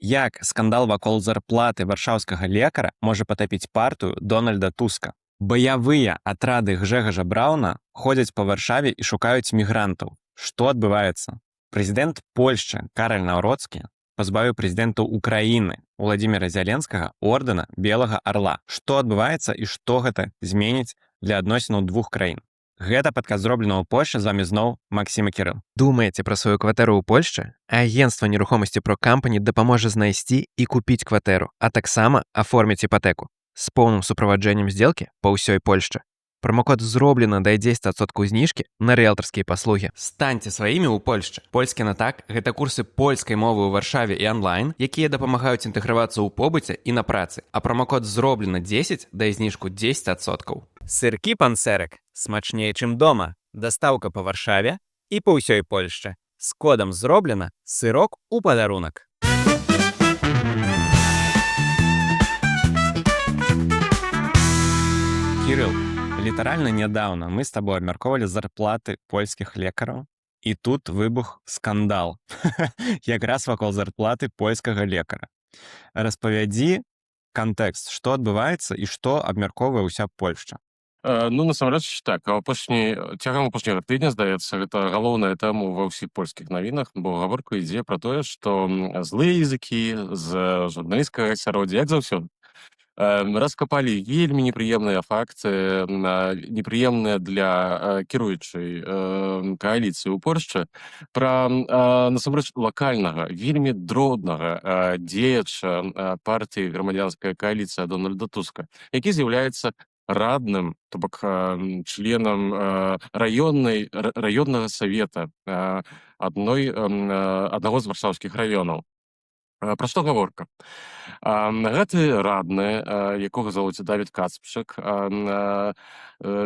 Як скандал вакол зарплаты варшаўскага лекара можа патапіць партыю Дональда Туска? Баявыя атрады Гжэгажа Браўна ходзяць па Варшаве і шукаюць мігрантаў. Што адбываецца? Прэзідэнт Польшчы Караль Наўроцкі пазбавіў прэзідэнта Украіны Уладзіміра Зяленскага ордэна Белага Арла. Што адбываецца і што гэта зменіць для адносінаў двух краін? Гэта падкаст «Зроблена ў Польшчы», з вамі зноў Максім і Кірыл. Думаеце пра сваю кватэру ў Польшчы? Агенцтва нерухомасці ProCompany дапаможа знайсці і купіць кватэру, а таксама аформіць іпатэку з поўным суправаджэннем сделкі па ўсёй Польшчы. Промокод «Зроблена» дае 10% зніжкі на рыэлтарскія паслугі. Станьце сваімі ў Польшчы. «Польскі на так» — гэта курсы польскай мовы ў Варшаве і анлайн, якія дапамагаюць інтэгравацца ў побыце і на працы. А промокод «Зроблена 10» дае зніжку 10%. Сыркі «Пан Сэрак» смачней, чым дома. Дастаўка па Варшаве і па ўсёй Польшчы. З кодам «Зроблена» сырок у падарунак. Кірыл, літаральна нядаўна мы з табой абмяркоўвалі зарплаты польскіх лекараў, і тут выбух скандал якраз вакол зарплаты польскага лекара. Распавядзі кантэкст, што адбываецца і што абмяркоўвае ўся Польшча. Ну, насамрэч так, цягам апошняга тыдня, здаецца, гэта галоўная тэма ва ўсіх польскіх навінах, бо гаворка ідзе пра тое, што злыя языкі з журналісцкага асяроддзя, як заўсёды, раскапалі вельмі непрыемныя факты, непрыемныя для кіруючай кааліцыі ў Польшчы пра насамрэч лакальнага, вельмі дробнага дзеяча партыі Грамадзянская кааліцыя Дональда Туска, які з'яўляецца радным, то бок членам раённага савета аднаго з варшаўскіх раёнаў. Пра што гаворка? Гэты радны, якога завуць Давід Кацпшык,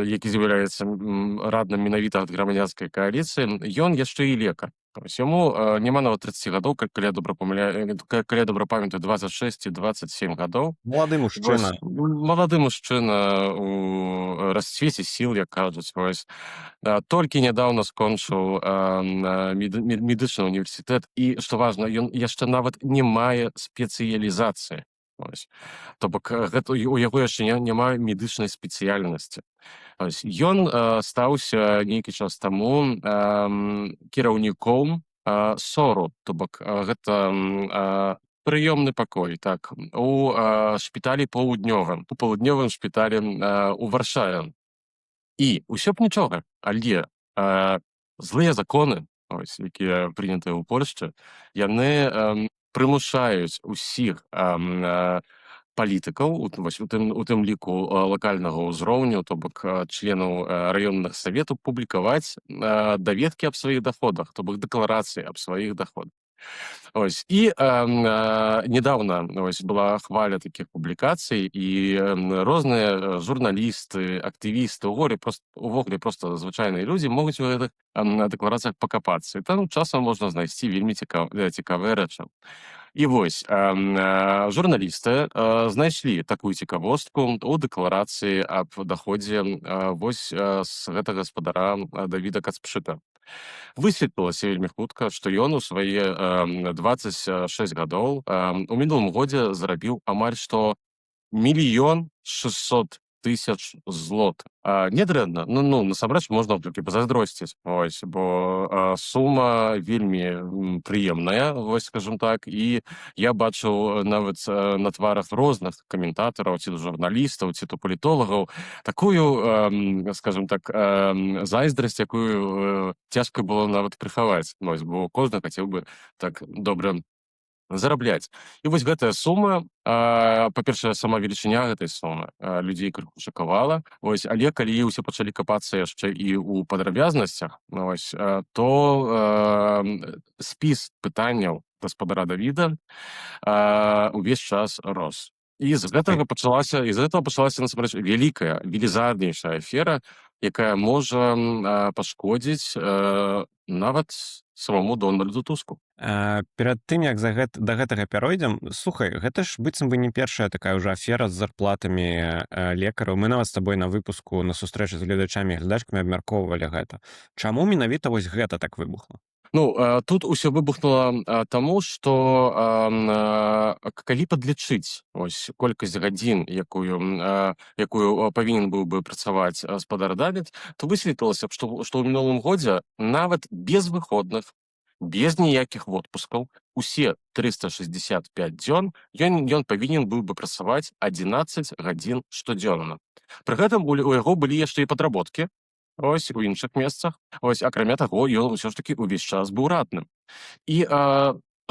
які з'яўляецца радным менавіта ад Грамадзянскай кааліцыі, ён яшчэ і лекар. Вось яму няма нават 30 гадоў, калі я добра памятаю, 26 ці 27 гадоў. Малады Вось, мужчына. Малады мужчына у расцвеце сіл, як кажуць, вось. Толькі нядаўна скончыў медычны універсітэт і, што важна, ён яшчэ нават не мае спецыялізацыі. Вось. То бок гэта у яго яшчэ няма медычнай спецыяльнасці. Вось. Ён стаўся нейкі час таму кіраўніком СОРу, то бок гэта прыёмны пакой, так, у шпіталі паўднёвым, у паўднёвым шпіталі у Варшаве. І ўсё б нічога, але злыя законы, ось, якія прынятыя ў Польшчы, яны прымушаюць усіх палітыкаў, вось, у тым ліку лакальнага ўзроўню, то бок членаў раённых саветаў, публікаваць даведкі аб сваіх даходах, то бок дэкларацыі аб сваіх даходах. Ось. І недавно, ось, была хваля такіх публікацый, і розныя журналісты, актывісты, увогуле просто звычайныя людзі могуць у гэтых дэкларацыях пакапацца. І там часам можна знайсці вельмі цікавыя рэчы. І вось журналісты знайшлі такую цікавостку ў дэкларацыі аб даходзе вось з гэтага гаспадара Давіда Кацпшыка. Высветлілася вельмі хутка, што ён у свае 26 гадоў у мінулым годзе зарабіў амаль што 1 600 000 злотых. Нядрэнна. Ну, насамрэч можна толькі пазайздросціць. Вось, бо сума вельмі прыемная, вось, скажем так. І я бачыў нават на тварах розных каментатараў, ці то журналістаў, ці то палітолагаў, такую, скажем так, зайздрасць, якую цяжка было нават прыхаваць. Вось, бо кожны хацеў бы так добра зарабляць. І вось гэтая сума, па-першае, сама велічыня гэтай сумы людзей крыху шакавала. Вось, але калі ўсе пачалі капацца яшчэ і ў падрабязнасцях, вось, то спіс пытанняў гаспадара Давіда увесь час рос. І з гэтага пачалася насамрэч вялікая, велізарнейшая афера, якая можа пашкодзіць нават самому Дональду Туску. Перад тым, як да гэтага пяройдзем, слухай, гэта ж быццам бы не першая такая ўжо афера з зарплатамі лекараў. Мы нават з табой на выпуску на сустрэчы з гледачамі і гледачкамі абмяркоўвалі гэта. Чаму менавіта вось гэта так выбухла? Ну, тут усё выбухнула таму, што калі падлічыць ось колькасць гадзін, якую павінен быў бы працаваць спадар Давід, то высветлілася б, што ў мінулым годзе нават без выходных, без ніякіх водпускаў, усе 365 дзён ён павінен быў бы працаваць 11 гадзін штодзённа. Пры гэтым у яго былі яшчэ і падработкі ось у іншых месцах. Ось, акрамя таго, ён усё ж такі увесь час быў радным. І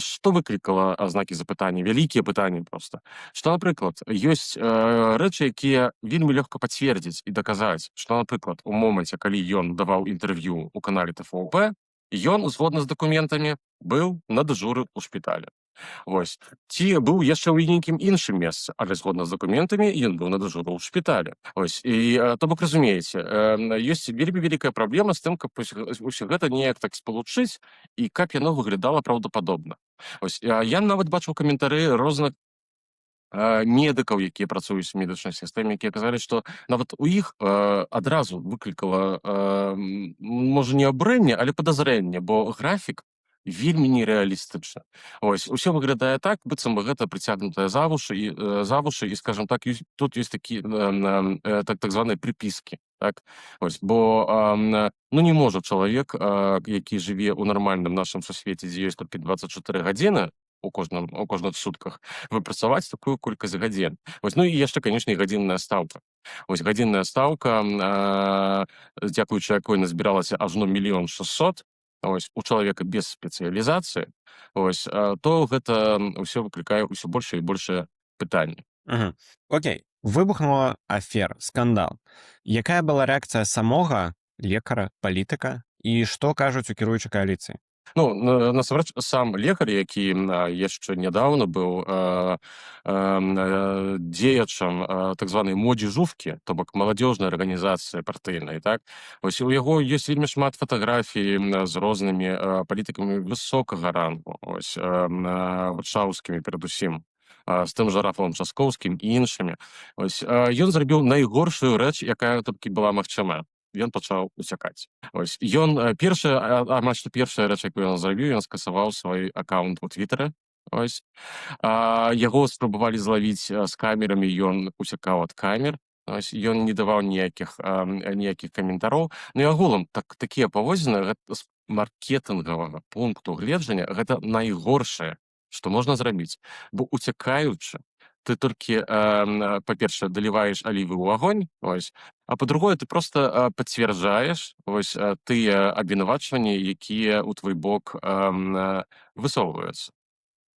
што выклікала знакі запытання, вялікія пытанні проста, што, напрыклад, ёсць рэчы, якія вельмі лёгка пацвердзіць і даказаць, што, напрыклад, у моманце, калі ён даваў інтэрв'ю ў канале ТВП, ён, згодна з дакументамі, быў на дэжуры ў шпітале. Вось. Ці быў яшчэ ў нейкім іншым месцы, але, згодна з дакументамі, ён быў на дэжуру ў шпітале. Ось. І то бок, разумееце, ёсць вельмі вялікая праблема з тым, каб усё гэта неяк так спалучыць і каб яно выглядала праўдападобна. Ось, я нават бачыў каментары розных медыкаў, якія працуюць у медычнай сістэме, якія казалі, што нават у іх адразу выклікала, можа, не абурэнне, але падазрэнне, бо графік вельмі нерэалістычны. Ось, усё выглядае так, быццам бы гэта прыцягнутае за вушы і, скажем так, ёсць, тут ёсць такі так званыя прыпіскі. Так? Ось, бо ну, не можа чалавек, які жыве ў нармальным нашым сусвеце, дзе ёсць толькі 24 гадзіны у кожных сутках, выпрацаваць такую колькасць гадзін. Ось, ну і яшчэ, канешне, і гадзінная стаўка. Ось гадзінная стаўка, дзякуючы якой назбіралася ажно 1 600 000, ось, у чалавека без спецыялізацыі, ось, то гэта ўсё выклікае ўсё большее і большее пытанне. Окей, выбухнула афера, скандал. Якая была рэакцыя самога лекара, палітыка, і што кажуць у кіруючай кааліцыі? Ну, насамрэч, сам лекар, які яшчэ нядаўна быў дзеячам так званай младзежуфкі, то бок маладзёжнай арганізацыі партыйнай, так, ось, у яго ёсць вельмі шмат фатаграфій з рознымі палітыкамі высокага рангу, ось, варшаўскімі перадусім, з тым жа Рафалам Часкоўскім і іншымі. Ось, ён зрабіў найгоршую рэч, якая толькі была магчымая. Ён пачаў уцякаць. Ось, ён першая, амаль што першая рэч, якую ён зрабіў, ён скасаваў свой акаўнт у Твітары. Ось. Яго спрабавалі злавіць з камерамі, ён уцякаў ад камер. Ось, ён не даваў ніякіх каментароў. Ну і агулам такія паводзіны, гэта з маркетынгавага пункту гледжання гэта найгоршае, што можна зрабіць. Бо, уцякаючы, ты толькі, па-першае, даліваеш алівы ў агонь, ось, а па-другое, ты проста пацвярджаеш, ось, тыя абвінавачванні, якія ў твой бок высоўваюцца.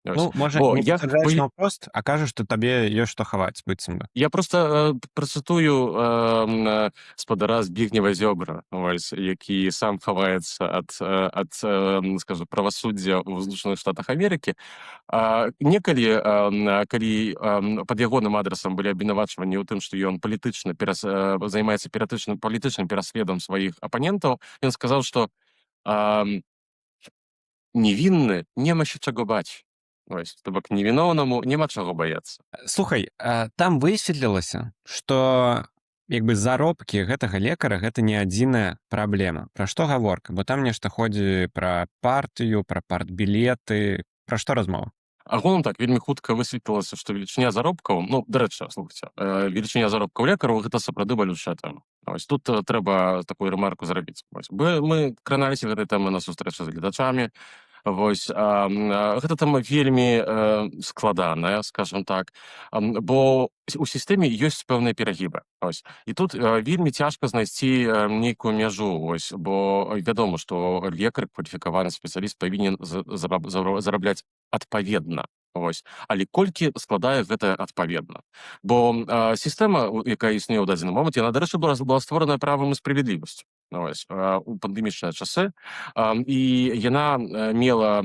Ось. Ну, можа, Бо не я пацвярджаеш бо наўпрост, а кажаш, што табе ёсць што хаваць, быццам бы. Я проста працытую спадара Збігнева Зёбра, ось, які сам хаваецца ад, скажу, правасуддзя ў Злучаных Штатах Амерыкі. Некалі, калі пад ягоным адрасам былі абвінавачванні ў тым, што ён палітычна займаецца палітычным пераследам сваіх апанентаў, ён сказаў, што невинный не ma się czego bać. Ось, то бок невіноўнаму няма чаго баяцца. Слухай, там высветлілася, што як бы заробкі гэтага лекара — гэта не адзіная праблема. Пра што гаворка? Бо там нешта ходзе пра партыю, пра партбілеты. Пра што размова? Агулам так, вельмі хутка высветлілася, што велічыня заробкаў, ну, дарэчы, слухайце, велічыня заробкаў лекараў — гэта сапраўды балючая тэма. Ось тут трэба такую рэмарку зрабіць. Вось. Мы краналіся гэтай тэмы на сустрэчы з гледачамі. Вось, гэта тэма вельмі складаная, скажем так, бо у сістэме ёсць пэўныя перагібы. Ось. І тут вельмі цяжка знайсці нейкую мяжу, ось, бо вядома, што лекар, кваліфікаваны спецыяліст, павінен зарабляць адпаведна. Вось. Але колькі складае гэта адпаведна? Бо сістэма, якая існуе ў дадзены момант, яна, дарэчы, была створаная «Правам і справядлівасцю». Ось, у пандэмічныя часы. І яна мела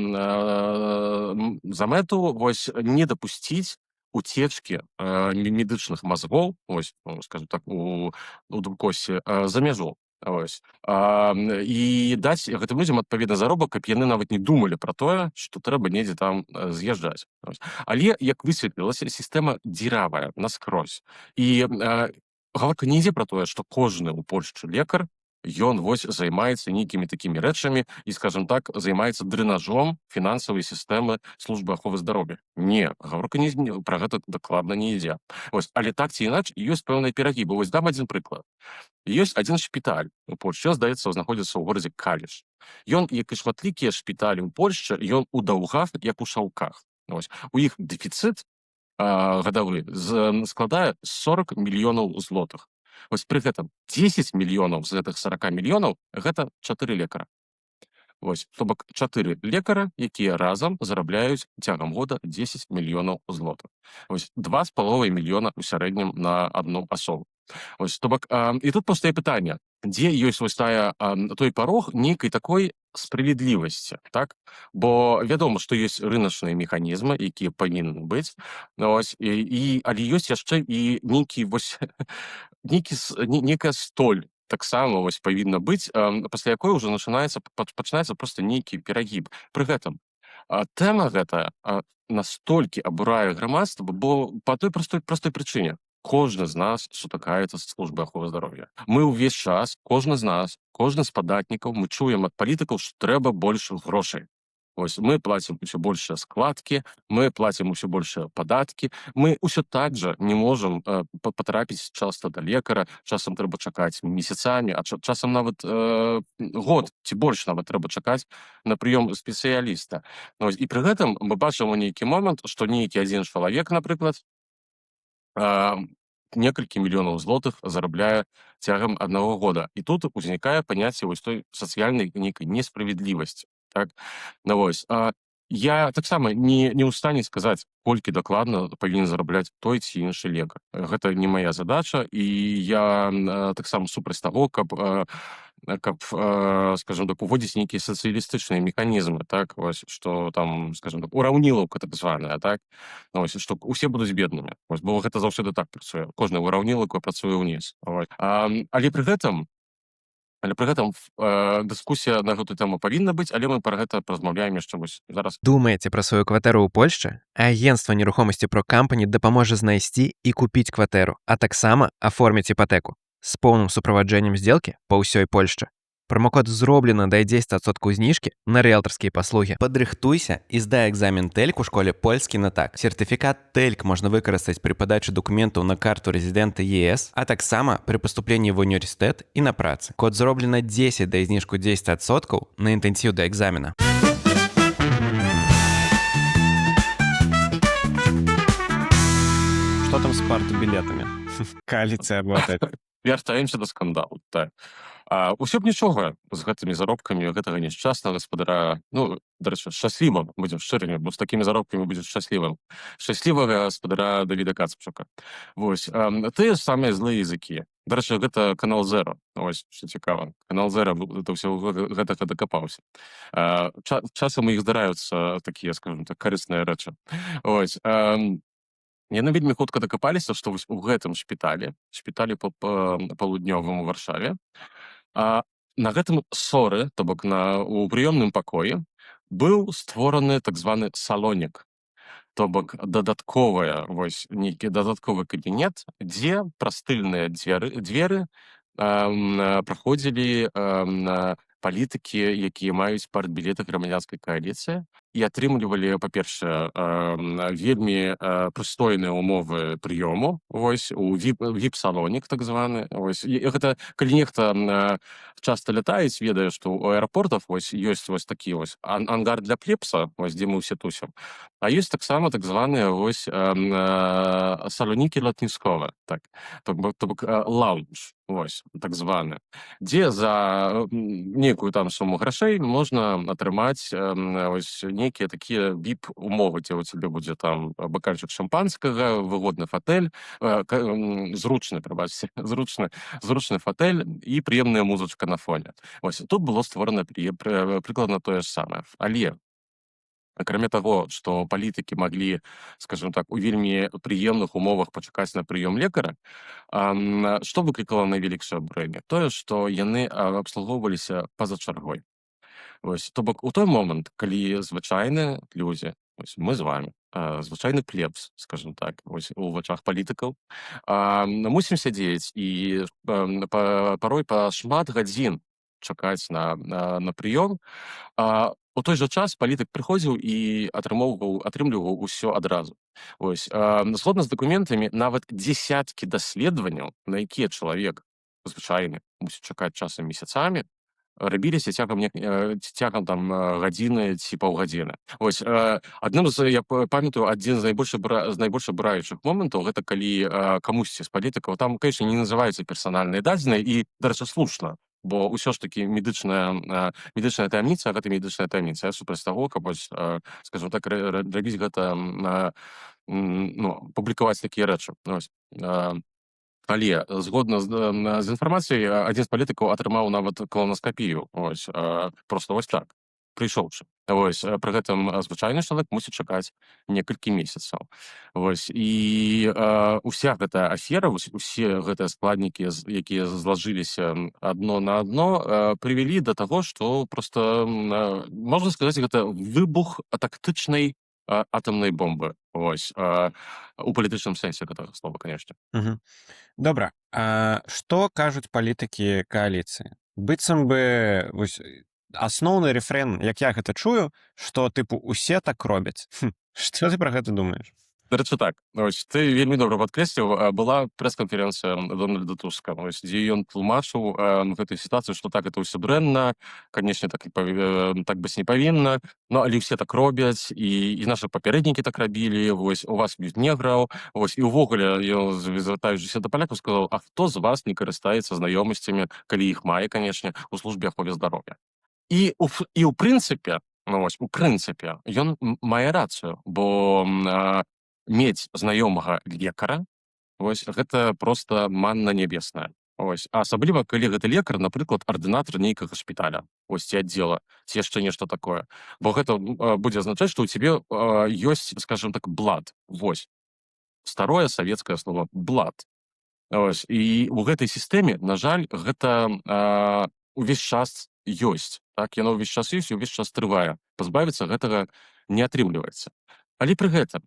за мэту, вось, не дапусціць уцечкі медычных мазгоў, ось, ну, скажем так, у двукосе, за мяжу. Ось. І даць гэтым людзям адпаведны заробак, каб яны нават не думалі пра тое, што трэба недзе там з'язджаць. Ось. Але, як высветлілася, сістэма дзіравая наскрозь. І гаворка не ідзе пра тое, што кожны ў Польшчы лекар Ён вось займаецца нейкімі такімі рэчамі і, скажем так, займаецца дрэнажом фінансавай сістэмы службы аховы здароўя. Не, гаворка не пра гэта дакладна не ідзе. Вось, але так ці інакш ёсць пэўныя перагібы. Вось дам адзін прыклад. Ёсць адзін шпіталь у Польшчы, здаецца, знаходзіцца ў горадзе Каліш. Ён, як і шматлікія шпіталі ў Польшчы, ён у даўгах, як у шаўках. Вось. У іх дэфіцыт гадавы складае 40 мільёнаў злотых. Вось, пры гэтым 10 мільёнаў з гэтых 40 мільёнаў — гэта чатыры лекара. Вось, то бок чатыры лекара, якія разам зарабляюць цягам года 10 мільёнаў злотых. Вось, 2,5 мільёна ў сярэднім на адну асобу. Вось, то бок і тут паўстае пытанне, дзе ёсць вось тая той парог нейкай такой справядлівасці, так? Бо вядома, што ёсць рыначныя механізмы, якія павінны быць. Вось, і але ёсць яшчэ і нейкі вось нейкі некая столь таксама вось павінна быць, пасля якой ўжо пачынаецца просто нейкі перагіб. Пры гэтым тэма гэтая настолькі абурае грамадства, бо па той простой прычыне: кожны з нас сутыкаецца з службай аховы здароўя. Мы ўвесь час, кожны з нас, кожны з падатнікаў, мы чуем ад палітыкаў, што трэба больш грошай. Вось, мы плацім усё большыя складкі, мы плацім усё большыя падаткі, мы ўсё так жа не можам патрапіць часта да лекара, часам трэба чакаць месяцамі, а часам нават год ці больш нават трэба чакаць на прыём спецыяліста. Вось, і пры гэтым мы бачым у нейкі момант, што нейкі адзін чалавек, напрыклад, некалькі мільёнаў злотых зарабляе цягам аднаго года. І тут узнікае паняцце вось той сацыяльнай нейкай несправядлівасці. Так? Ну, вось. Я таксама не ў стане сказаць, колькі дакладна павінен зарабляць той ці іншы лекар. Гэта не мая задача, і я таксама супраць таго, каб, скажем так, уводзіць нейкія сацыялістычныя механізмы, так, вось, што там, скажем так, ураўнілаўка так званая, так, вось, што усе будуць беднымі. Вось, бо гэта заўсёды так працуе. Кожная ўраўнілаўка працуе ўніз. Вось. Але пры гэтым дыскусія на гэту тэму павінна быць, але мы пра гэта паразмаўляем яшчэ вось зараз. Думаеце пра сваю кватэру ў Польшчы? Агенцтва нерухомасці ProCompany дапаможа знайсці і купіць кватэру, а таксама аформіць іпатэку з поўным суправаджэннем сделкі па ўсёй Польшчы. Промокод «Зроблена» дае 10% зніжкі на рыэлтарскія паслугі. Падрыхтуйся і здай экзамен TELC у школе «Польскі на так». Сертыфікат TELC можна выкарыстаць пры падачы дакументаў на карту рэзідэнта ЕС, а таксама пры паступленні в універсітэт і на працы. Код «Зроблена 10» дае зніжку 10% на інтэнсіў да экзамена. Что там с партбилетами? Коалиция работает. Вяртаемся да скандалу. Так. Усё б нічога з гэтымі заробкамі гэтага няшчаснага гаспадара, ну, дарэчы, шчаслівым, будзем шчырымі, бо з такімі заробкамі будзеш шчаслівым, шчаслівага гаспадара Давіда Кацпчука. Вось, тыя ж самыя злыя языкі. Дарэчы, гэта Канал Зеро. Вось што цікава, Канал Зеро да ўсяго гэтага дакапаўся. Часам у іх здараюцца такія, скажем так, карысныя рэчы. Вось, яны вельмі хутка дакапаліся, што вось у гэтым шпіталі, шпіталі палуднёвым у Варшаве, на гэтым соры, то бок на у прыёмным пакоі быў створаны так званы салонік, то бок дадатковая вось нейкі дадатковы кабінет, дзе праз тыльныя дзверы праходзілі палітыкі, якія маюць партбілеты Грамадзянскай кааліцыі, і атрымлівалі, па-першае, вельмі прыстойныя ўмовы прыёму, вось, у віп-салонік так званы. Вось, і гэта калі нехта часта лятаюць, ведае, што ў аэрапортах вось ёсць вось такі вось ангар для плебса, вось, дзе мы ўсе тусім, а ёсць таксама так званыя вось салонікі латнісковыя, так, то бок лаунж, вось, так званы, дзе за нейкую там суму грашэй можна атрымаць вось нейкія такія віп умовы, дзе у цябе будзе там бакальчык шампанскага, выгодны фатэль, зручны, прабачце, зручны фатэль і прыемная музычка на фоне. Вось тут было створана прыкладна тое ж самае. Але акрамя таго, што палітыкі маглі, скажем так, у вельмі прыемных умовах пачакаць на прыём лекара, што выклікала найвялікшае абурэнне? Тое, што яны абслугоўваліся па-за чаргой. Вось, то бок у той момант, калі звычайныя людзі Вось мы з вами, звычайны плебс, скажем так, вось, у вачах палітыкаў, мусім сядзець і порой па шмат гадзін чакаць на прыём. У той жа час палітык прыходзіў і атрымліваў усё адразу. Вось, згодна з дакументамі, нават дзесяткі даследаванняў, на якія чалавек звычайны мусіць чакаць часам месяцамі, рабіліся цягам там гадзіны ці паўгадзіны. Вось, адным з, я памятаю, адзін з найбольш абураючых момантаў — гэта калі камусьці з палітыкаў, там, конечно, не называюцца персанальныя дадзеныя, і, дарэчы, слушна, бо ўсё ж такі медычная таямніца — гэта медычная таямніца. Я супраць таго, каб вось, скажем так, рабіць гэта, ну, публікаваць такія рэчы. Вось. Але згодна з інфармацыяй, адзін з палітыкаў атрымаў нават каланаскапію, ось, просто вось так прыйшоўшы. Вось, пры гэтым звычайны чалавек мусіць чакаць некалькі месяцаў. Вось, і уся гэтая афера, вось, усе гэтыя складнікі, якія злажыліся адно на адно, прывялі да таго, што просто, можна сказаць, гэта выбух тактычнай атамнай бомбы. Вось, у палітычным сэнсе гэтага слова, конечно. Добра, а што кажуць палітыкі кааліцыі? Быццам бы вось асноўны рэфрэн, як я гэта чую, што тыпу усе так робяць. Што ты пра гэта думаеш? Дарэчы, так. Вось, ты вельмі добра падкрэсліў, была прэс-канферэнцыя Дональда Туска, вось, дзе ён тлумачыў гэтую сітуацыю, што так, это ўсё дрэнна, канешне, так быць не павінна, но але ўсе так робяць, і нашы папярэднікі так рабілі, вось, у вас б'юць неграў, вось, і ўвогуле ён, звяртаючыся да палякаў, сказаў: «А хто з вас не карыстаецца знаёмасцямі, калі іх мае, канешне, у службе ахове здароўя?» І ў прынцыпе, ну, вось, у прынцыпе, ён мае рацыю, бо мець знаёмага лекара, вось, гэта проста манна нябесная. Вось. А асабліва калі гэты лекар, напрыклад, ардынатар нейкага шпіталя, вось, ці аддзела, ці яшчэ нешта такое. Бо гэта будзе азначаць, што ў цябе ёсць, скажем так, блат. Вось. Старое савецкае слово «блат». Вось. І ў гэтай сістэме, на жаль, гэта увесь час ёсць. Так, яно ўвесь час ёсць і ўвесь час трывае. Пазбавіцца гэтага не атрымліваецца. Але пры гэтым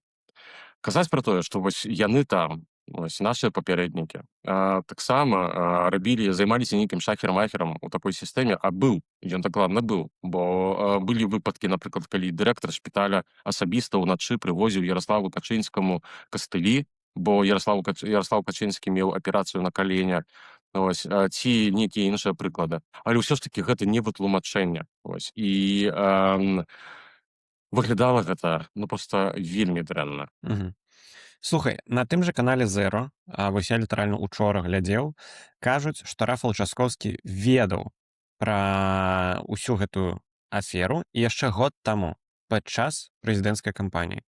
казаць пра тое, што вось яны там, вось, нашыя папярэднікі, таксама рабілі, займаліся нейкім шахер-махерам у такой сістэме, а быў, ён дакладна быў, бо былі выпадкі, напрыклад, калі дырэктар шпіталя асабіста ўначы прывозіў Ярославу Качынскаму кастылі, бо Ярослаў Качынскі меў аперацыю на калене, ось, ці нейкія іншыя прыклады. Але ўсё ж такі гэта не вытлумачэнне. Ось. І выглядала гэта, ну, просто вельмі дрэнна. Слухай, на тым жа канале Zero, вось я літаральна учора глядзеў, кажуць, што Рафал Часкоўскі ведаў пра ўсю гэтую аферу яшчэ год таму, падчас прэзідэнцкай кампаніі.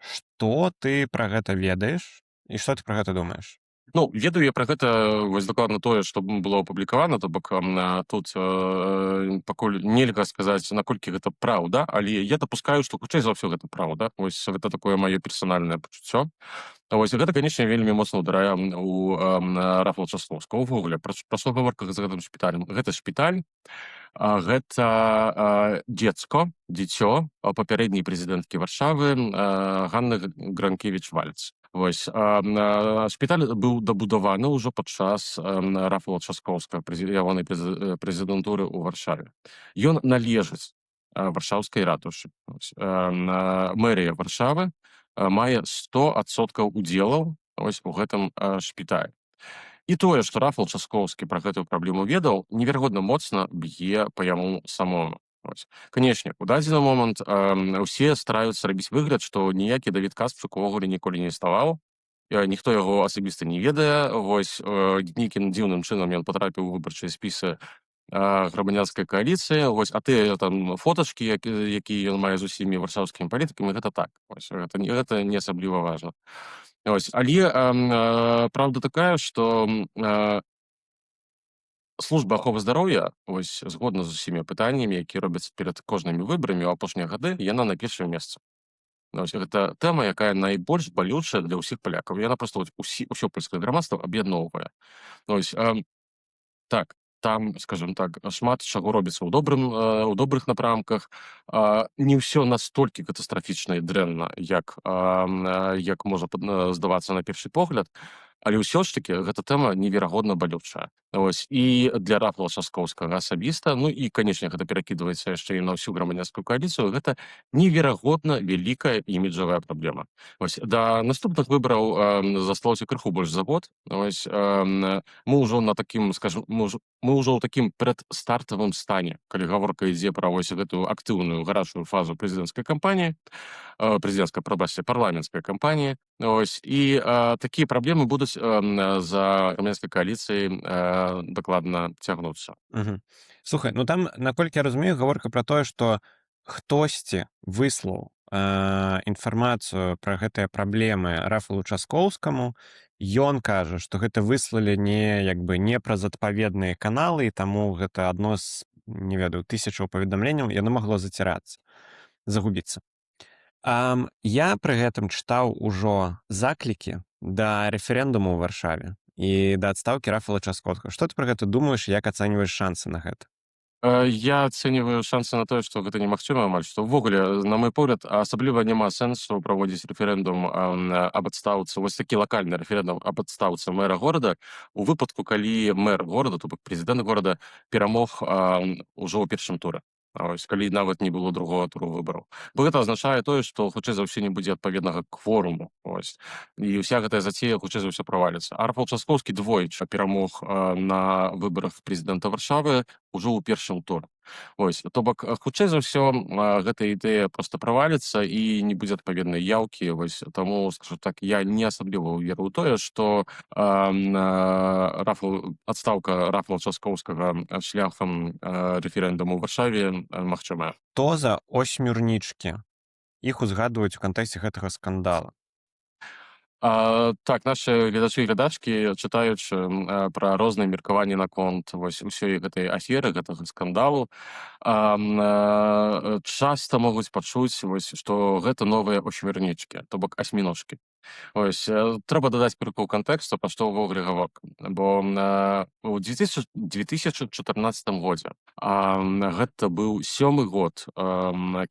Што ты пра гэта ведаеш і што ты пра гэта думаеш? Ну, ведаю я пра гэта вось дакладна тое, што было апублікавана, то бок тут пакуль нельга сказаць, наколькі гэта праўда, але я дапускаю, што хутчэй за ўсё гэта праўда. Вось гэта такое маё персанальнае пачуццё. Вось гэта, канечне, вельмі моцна ударае у Рафала Часкоўскага. Увогуле, пра што гаворка з гэтым шпіталем? Гэта шпіталь, гэта дзецко, дзіцё папярэдняй прэзідэнткі Варшавы Ганны Гранкевіч-Вальц. Вось, шпіталь быў дабудаваны ўжо падчас Рафала Часкоўскага, ягонай прэзідэнтуры ў Варшаве. Ён належыць варшаўскай ратушы. Вось, мэрія Варшавы мае 100% удзелаў, ось, у гэтым шпіталі. І тое, што Рафал Часкоўскі пра гэтую праблему ведаў, неверагодна моцна б'е па яму самому. Вось. Канешне, у дадзены момант усе стараюцца рабіць выгляд, што ніякі Давід Каспчык увогуле ніколі не існаваў. Ніхто яго асабіста не ведае. Вось, нейкім дзіўным чынам ён патрапіў у выбарчыя спісы Грамадзянскай кааліцыі. Вось, а тыя там фотачкі, якія ён мае з усімі варшаўскімі палітыкамі, гэта так. Вось, гэта не асабліва важна. Вось, але праўда такая, што служба аховы здароўя, вось, згодна з усімі пытаннямі, якія робяцца перад кожнымі выбарамі ў апошнія гады, яна на першым месцы. Вось, гэта тэма, якая найбольш балючая для ўсіх палякаў. Яна просто, вось, усё польскае грамадства аб'ядноўвае. Вось, так. Там, скажем так, шмат чаго робіцца ў добрых напрамках. Не ўсё настолькі катастрафічна і дрэнна, як можа здавацца на першы погляд, але ўсё ж таки гэта тэма неверагодна балючая. Ось, і для Рафала Часкоўскага асабіста, ну і, канешне, гэта перакідваецца яшчэ і на ўсю Грамадзянскую кааліцыю, гэта неверагодна вялікая іміджавая праблема. Ось, да наступных выбараў засталося крыху больш за год. Ось, мы ўжо на такім, скажем, мы ўжо ў такім прадстартавым стане, калі гаворка ідзе пра вось гэтую актыўную, гарачую фазу прэзідэнцкай кампаніі, прэзідэнцкай, прабачце, парламенцкай кампаніі. Ось, і такія праблемы будуць за Грамадзянскай кааліцыяй дакладна цягнуцца. Слухай, ну там, наколькі я разумею, гаворка пра тое, што хтосьці выслаў інфармацыю пра гэтыя праблемы Рафалу Часкоўскаму. Ён кажа, што гэта выслалі не, як бы, не праз адпаведныя каналы, і таму гэта адно з, не ведаю, тысячаў паведамленняў, яно магло зацірацца, загубіцца. Я пры гэтым чытаў ужо заклікі да рэферэндуму ў Варшаве і да адстаўкі Рафала Часкоўскага. Што ты пра гэта думаеш, як ацэньваеш шансы на гэта? Я ацэньваю шансы на тое, што гэта немагчыма амаль што. Увогуле, на мой погляд, асабліва няма сэнсу праводзіць рэферэндум аб адстаўцы, вось такі лакальны рэферэндум аб адстаўцы мэра горада у выпадку, калі мэр горада, то бок прэзідэнт горада, перамог ўжо ў першым туры. Ось, калі нават не было другога туру выбараў. Бо гэта азначае тое, што хутчэй за ўсё не будзе адпаведнага кворуму. Ось. І ўся гэтая зацея хутчэй за ўсё праваліцца. А Рафал Часкоўскі двойчы перамог на выбарах прэзідэнта Варшавы ўжо ў першым туры. Ось, то бок, хутчэй за ўсё, гэта ідэя проста праваліцца і не будзе адпаведнай яўкі. Вось, таму, скажу так, я не асабліва веру ў тое, што адстаўка Рафала Часкоўскага шляхам рэферэндуму ў Варшаве магчымая. Што за осьмюрнічкі? Іх узгадваюць у кантэксце гэтага скандала. Так, нашы гледачы і глядачкі, чытаючы пра розныя меркаванні наконт вось усёй гэтай аферы, гэтага скандалу, часта могуць пачуць вось, што гэта новыя осьмюрнічкі, то бок асьміножкі. Ось, трэба дадаць крыху кантэксту, пра што ўвогуле гаворка. Бо у 2014 годзе, гэта быў сёмы год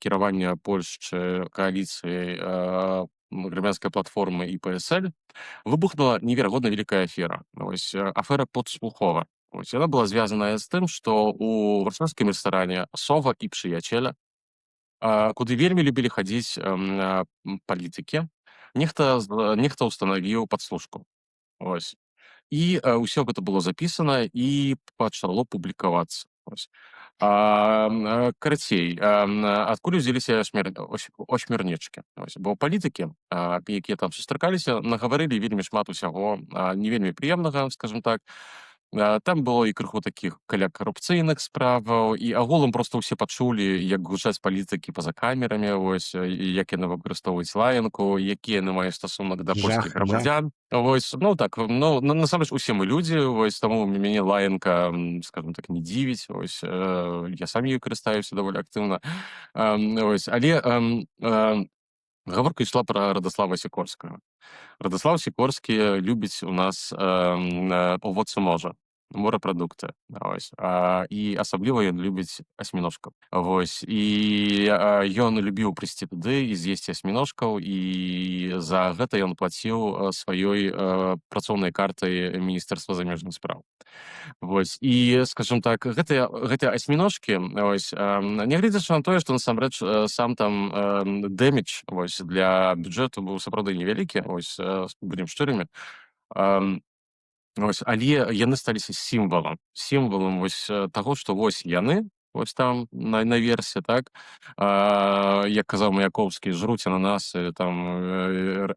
кіравання Польшчы кааліцыяй Грамадзянскай платформы і ПСЛ, выбухнула неверагодна вялікая афера. Ось, афера подслухова. Ось, яна была звязаная з тым, што ў варшавскім рэстаране «Сова і Przyjaciele», куды вельмі любілі хадзіць палітыкі, нехта ўстанавіў падслушку. Ось. І ўсё гэта было запісана і пачало публікавацца. Ось. Карацей, адкуль узяліся осьмюрнічкі? Ось, бо палітыкі, якія там сустракаліся, нагаварылі вельмі шмат усяго не вельмі прыемнага, скажем так. Там было і крыху такіх каля карупцыйных справаў, і агулам проста ўсе пачулі, як гучаць палітыкі па-за камерамі, вось, і як яны выкарыстоўваюць лаянку, які яны маюць стасунак да Жах, польскіх жах. грамадзян. Вось, ну так, ну, насамрэч усе мы людзі, вось, таму мяне лаянка, скажем так, не дзівіць, вось, я сам ёй карыстаюся даволі актыўна. Вось, але гаворка ішла пра Радаслава Сікорскага. Радаслаў Сікорскі любіць у нас owoce morza, морапрадукты. Вось. І асабліва ён любіць асьміножкаў. Вось. І ён любіў прыйсці туды і з'есці асьміножкаў, і за гэта ён плаціў сваёй працоўнай картай Міністэрства замежных спраў. Вось. І, скажем так, гэтыя асьміножкі, ось, нягледзячы на тое, што насамрэч сам там дэмідж, вось, для бюджэту быў сапраўды невялікі, ось, будзем шчырымі. Вось, але яны сталіся сімвалам вось таго, што вось яны вось там наверсе, так, як казаў Маяковскі, жруць ананасы там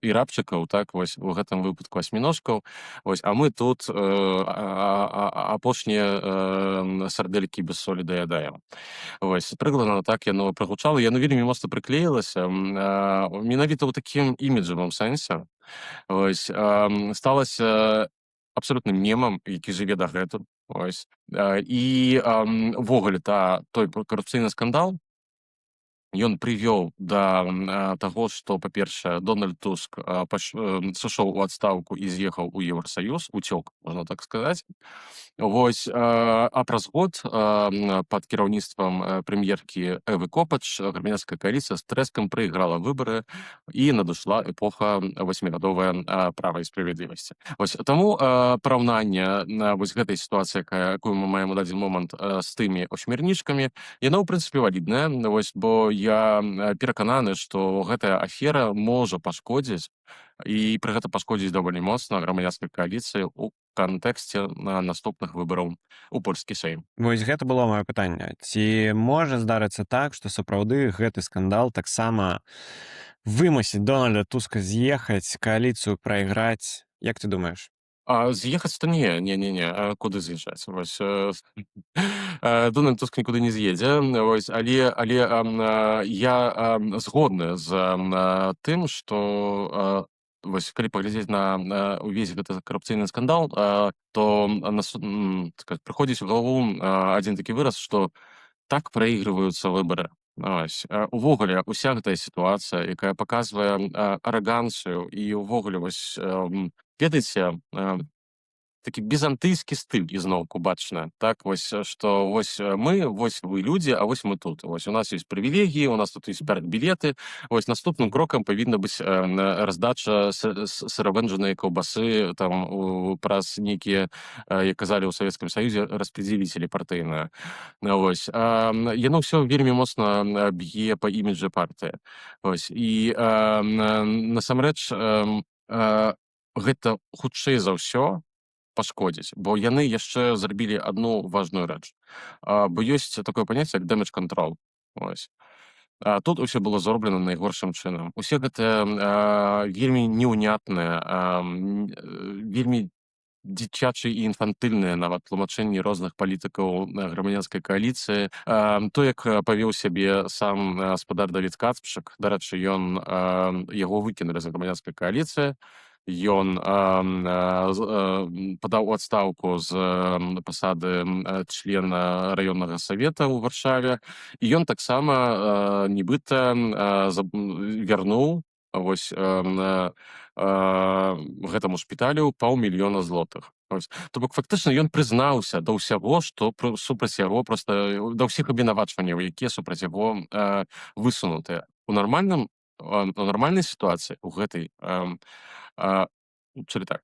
і рабчыкаў, так, вось у гэтым выпадку асьміножкаў, вось, а мы тут апошнія сардэлькі без солі даядаем. Вось, прыкладна так яно прагучала, яно вельмі моцна прыклеілася, менавіта ў такім іміджавым сэнсе. Вось, сталася абсалютным мемам, які жыве дагэтуль. Ось. І увогуле той карупцыйны скандал, Ён прывёў да таго, што, па-першае, Дональд Туск сышоў у адстаўку і з'ехаў у Еўросаюз, уцёк, можна так сказаць. Вось, а праз год пад кіраўніцтвам прэм'еркі Эвы Копач Грамадзянская кааліцыя з трэскам прайграла выбары, і надышла эпоха васьмігадовая «Права і справядлівасці». Вось таму параўнанне на вось гэтай сітуацыі, якую мы маем у дадзены момант, з тымі осьмярнічкамі, яно ў прынцыпе валіднае. Вось, бо я перакананы, што гэтая афера можа пашкодзіць, і пры гэта пашкодзіць даволі моцна, Грамадзянскай кааліцыі ў кантэксце на наступных выбараў у польскі Сейм. Вось гэта было маё пытанне: ці можа здарыцца так, што сапраўды гэты скандал таксама вымусіць Дональда Туска з'ехаць, кааліцыю прайграць? Як ты думаеш? А з'ехаць то не, не, не, не, а куды з'язджаць? Вось, Дональд Туск нікуды не з'едзе. Вось, але я згодны з тым, што вось калі паглядзець на увесь гэты карупцыйны скандал, то сказать, прыходзіць у галаву адзін такі выраз, што так праігрываюцца выбары. Вось. Увогуле уся гэтая сітуацыя, якая паказвае араганцыю і ўвогуле вось, ведаеце, такі візантыйскі стыль ізноўку бачна. Так вось, што вось мы, вось вы людзі, а вось мы тут. Вось у нас ёсць прывілегіі, у нас тут ёсць партбілеты. Вось наступным крокам павінна быць раздача сыравэнджанай каўбасы там праз нейкія, як казалі ў Савецкім Саюзе, распределители партыйныя. Вось. Яно ўсё вельмі моцна б'е па іміджы партыі. Вось. І насамрэч гэта хутчэй за ўсё пашкодзіць, бо яны яшчэ зрабілі адну важную рэч. Бо ёсць такое паняцце, як damage control. Вось. А тут усё было зроблена найгоршым чынам. Усе гэтыя вельмі неўнятныя, вельмі дзіцячыя і інфантыльныя нават тлумачэнні розных палітыкаў Грамадзянскай кааліцыі. То, як павёў сябе сам спадар Давід Кацпшык, дарэчы, ён, яго выкінулі з Грамадзянскай кааліцыі, ён падаў у адстаўку з пасады члена раённага савета ў Варшаве, і ён таксама нібыта вярнуў вось гэтаму шпіталю паўмільёна злотых. Вось. То бок фактычна ён прызнаўся да ўсяго, што супраць яго, проста да ўсіх абвінавачванняў, якія супраць яго высунутыя. У нармальнай сітуацыі у гэтай чылі так,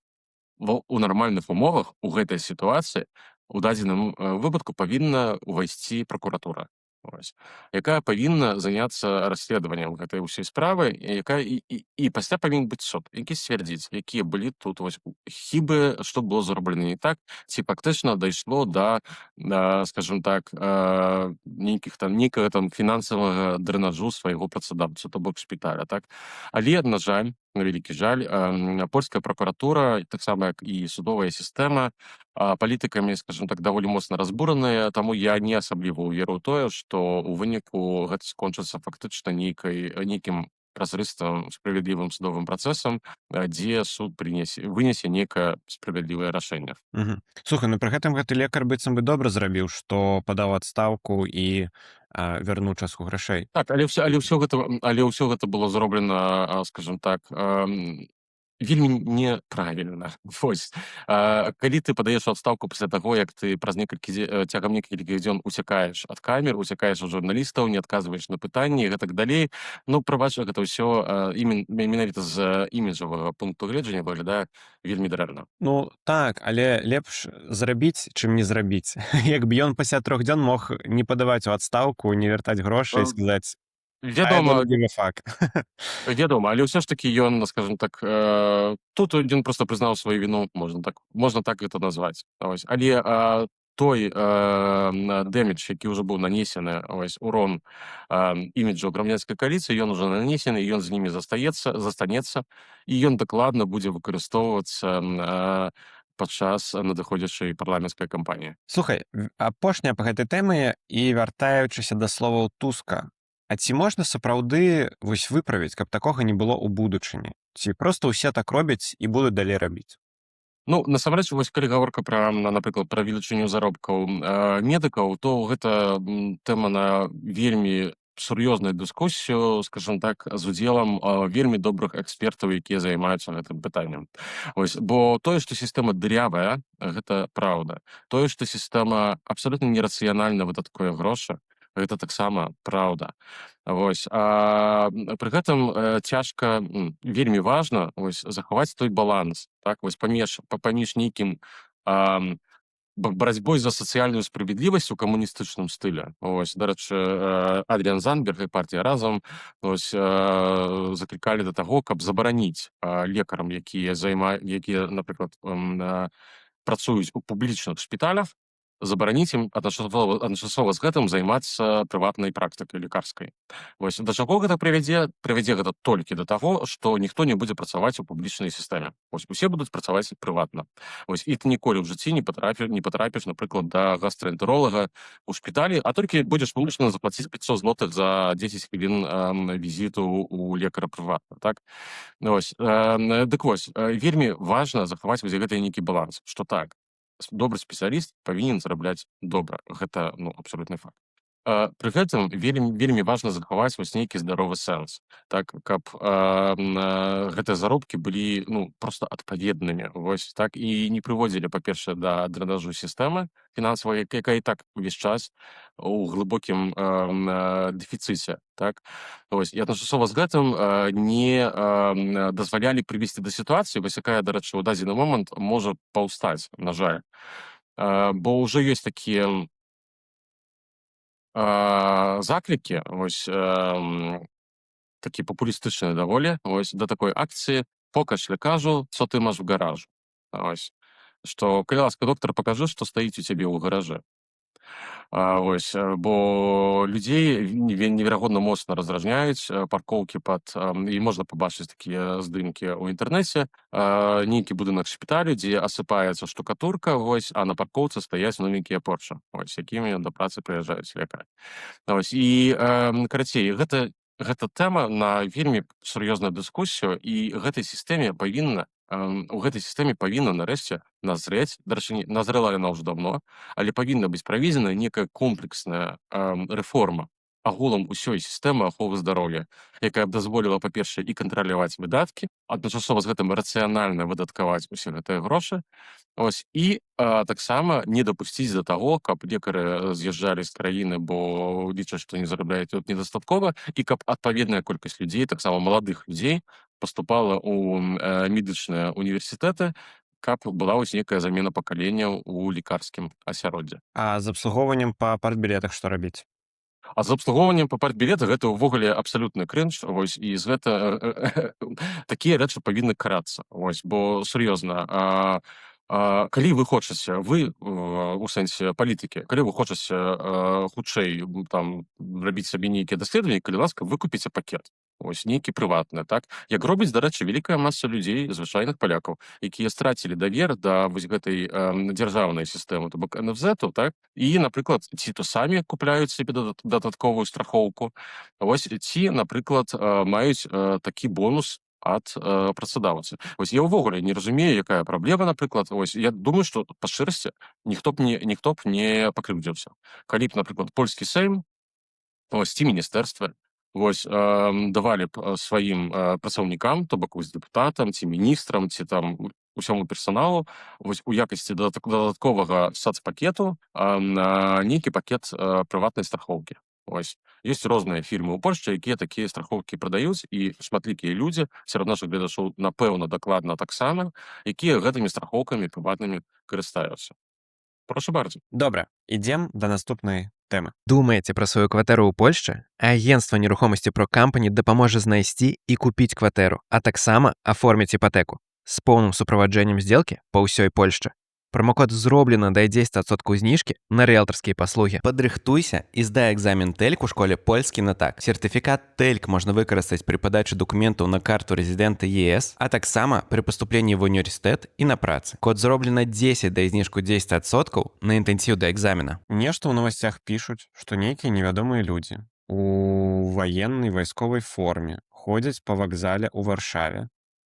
у нармальных умовах у гэтай сітуацыі у дадзеным выпадку павінна ўвайсці пракуратура. Вось. Якая павінна заняцца расследаваннем гэтай ўсёй справы, і якая і пасля павінен быць суд, які сцвердзіць, якія былі тут вось хібы, што было зроблена не так, ці фактычна дайшло да, скажем так, нейкіх там нейкага там фінансавага дрэнажу свайго працадаўцу, то бок шпіталя, так. Але, на жаль, на вялікі жаль, польская пракуратура, таксама як і судовая сістэма, палітыкамі, скажем так, даволі моцна разбураная, таму я не асабліва ўверу ў тое, што ў выніку гэта скончыцца фактычна нейкім празрыстым, справядлівым судовым працэсам, дзе суд прынесе вынесе нейкае справядлівае рашэнне. Слухай, ну пры гэтым гэты лекар быццам бы добра зрабіў, што падаў адстаўку і вярнуў частку грашэй. Так, але ўсё гэта было зроблена, скажем так, вельмі неправільна. Вось. Калі ты падаеш у адстаўку пасля таго, як ты праз некалькі цягам некалькіх дзён уцякаеш ад камер, уцякаеш ад журналістаў, не адказваеш на пытанні і гэтак далей, ну, прабач, гэта ўсё менавіта з іміджавага пункту гледжання выглядае вельмі дрэнна. Ну так, але лепш зрабіць, чым не зрабіць. Як бы ён пасля 3 дзён мог не падаваць у адстаўку, не вяртаць грошы і сказаць: «I Вядома. don't give a fuck». Вядома, але ўсё ж такі ён, скажем так, тут ён проста прызнаў сваю віну, можна так гэта назваць. Вось. Але той дэмідж, які ўжо быў нанесены, вось, урон іміджу Грамадзянскай кааліцыі, ён ужо нанесены, ён з німі застанецца, і ён дакладна будзе выкарыстоўвацца падчас надыходзячай парламенцкай кампаніі. Слухай, апошняя па гэтай тэме і вяртаючыся да словаў Туска. А ці можна сапраўды вось выправіць, каб такога не было ў будучыні? Ці проста ўсе так робяць і будуць далей рабіць? Ну, насамрэч, вось калі гаворка пра, напрыклад, пра велічыню заробкаў медыкаў, то гэта тэма на вельмі сур'ёзную дыскусію, скажем так, з удзелам вельмі добрых экспертаў, якія займаюцца гэтым пытаннем. Ось, бо тое, што сістэма дырявая, гэта праўда. Тое, што сістэма абсалютна нерацыянальна выдаткуе грошы, гэта таксама праўда. Вось, пры гэтым цяжка, вельмі важна, вось, захаваць той баланс, так, вось, паміж нейкім барацьбой за сацыяльную справядлівасць у камуністычным стылі. Ось, дарэчы, Адрыян Зандберг і партія «Разам», ось, заклікалі да таго, каб забараніць лекарам, якія, напрыклад, працуюць у публічных шпіталях, забараніць ім адначасова з гэтым займацца прыватнай практыкай лекарскай. Вось, да чаго гэта прывядзе? Прывядзе гэта толькі да таго, што ніхто не будзе працаваць у публічнай сістэме. Вось, усе будуць працаваць прыватна. Вось, і ты ніколі ў жыцці не патрапіш, напрыклад, да гастраэнтэролага ў шпіталі, а толькі будзеш вымушаны заплаціць 500 злотых за 10 хвілін візіту у лекара прыватна, так? Вось, дык вось, вельмі важна захаваць вось гэты нейкі баланс, што так, добры спецыяліст павінен зарабляць добра. Гэта, ну, абсалютны факт. Пры гэтым вельмі, вельмі важна захаваць вось нейкі здаровы сэнс, так, каб гэтыя заробкі былі, ну, просто адпаведнымі, вось так, і не прыводзілі, па-першае, да дрэнажу сістэмы фінансавай, якая і так увесь час у глыбокім дэфіцыце, так. Вось, і адначасова з гэтым не дазвалялі прывесці да сітуацыі, вось, якая, дарэчы, ў дадзены момант можа паўстаць, на жаль. Бо ўжо ёсць такія заклікі, вось, такі папулістычныя даволі, вось, да такой акцыі: «Pokaż lekarzu, co ty masz w garażu». Ось. Што, калі ласка, доктар, пакажы, што стаіць у цябе ў гаражы. Вось, бо людзей неверагодна моцна раздражняюць паркоўкі пад і можна пабачыць такія здымкі ў інтэрнэце. Нейкі будынак шпіталю, дзе асыпаецца штукатурка, вось, а на паркоўцы стаяць новенькія Порша, вось, якімі да працы прыязджаюць лекары. Вось, і карацей, гэта тэма на вельмі сур'ёзную дыскусію, і гэтай сістэме павінна у гэтай сістэме павінна нарэшце назрэць, дарэчы, назрэла яна ўжо даўно, але павінна быць праведзена некая комплексная рэформа агулам усёй сістэмы аховы здароўя, якая б дазволіла, па-першае, і кантраляваць выдаткі, адначасова з гэтым рацыянальна выдаткаваць усе гэтыя грошы, ось, і таксама не дапусціць да таго, каб лекары з'язджалі з краіны, бо лічаць, што не зарабляюць тут недастаткова, і каб адпаведная колькасць людзей, таксама маладых людзей, паступала ў медычныя універсітэты, каб была вось некая замена пакаленняў у лекарскім асяроддзе. А з абслугоўваннем па партбілетах што рабіць? А з абслугоўваннем па партбілетах гэта ўвогуле абсалютны крынж. Вось, і з гэта такія рэчы павінны карацца. Вось, бо сур'ёзна, калі вы хочаце, вы у сэнсе палітыкі, калі вы хочаце хутчэй там рабіць сабе нейкія даследаванні, калі ласка, выкупіце пакет. Ось, нейкі прыватны, так, як робіць, дарэчы, вялікая маса людзей, звычайных палякаў, якія страцілі давер да вось гэтай дзяржаўнай сістэмы, то бок НФЗ, так, і, напрыклад, ці то самі купляюць сабе дадатковую страхоўку, вось, ці, напрыклад, маюць такі бонус ад працадаўцы. Вось, я ўвогуле не разумею, якая праблема, напрыклад, ось, я думаю, што па шчырасці ніхто б не пакрыўдзіўся, калі б, напрыклад, польскі сейм, ось, ці міністэрства, вось, давалі б сваім працаўнікам, то бок вось дэпутатам ці міністрам, ці там усяму персаналу, вось, у якасці дадатковага сацпакету нейкі пакет прыватнай страхоўкі. Ось. Ёсць розныя фірмы ў Польшчы, якія такія страхоўкі прадаюць, і шматлікія людзі сярод нашых гледачоў, напэўна, дакладна таксама, якія гэтымі страхоўкамі прыватнымі карыстаюцца. Прошу bardzo. Добра, ідзем да наступнай тэмы. Думаеце пра сваю кватэру ў Польшчы? Агенцтва нерухомасці ProCompany дапаможа знайсці і купіць кватэру, а таксама аформіць іпатэку з поўным суправаджэннем сделкі па ўсёй Польшчы. Промокод «Зроблена» дае 10% зніжкі на рыэлтарскія паслугі. Падрыхтуйся і здай экзамен TELC у школе «Польскі на так». Сертыфікат TELC можна выкарыстаць пры падачы дакументаў на карту рэзідэнта ЕС, а таксама пры паступленні в універсітэт і на працы. Код «Зроблена 10» дае зніжку 10% на інтэнсіў да экзамена. Нешта ў новасцях пішуць, што нейкія невядомыя людзі у ваеннай, вайсковай форме ходзяць па вакзале ў Варшаве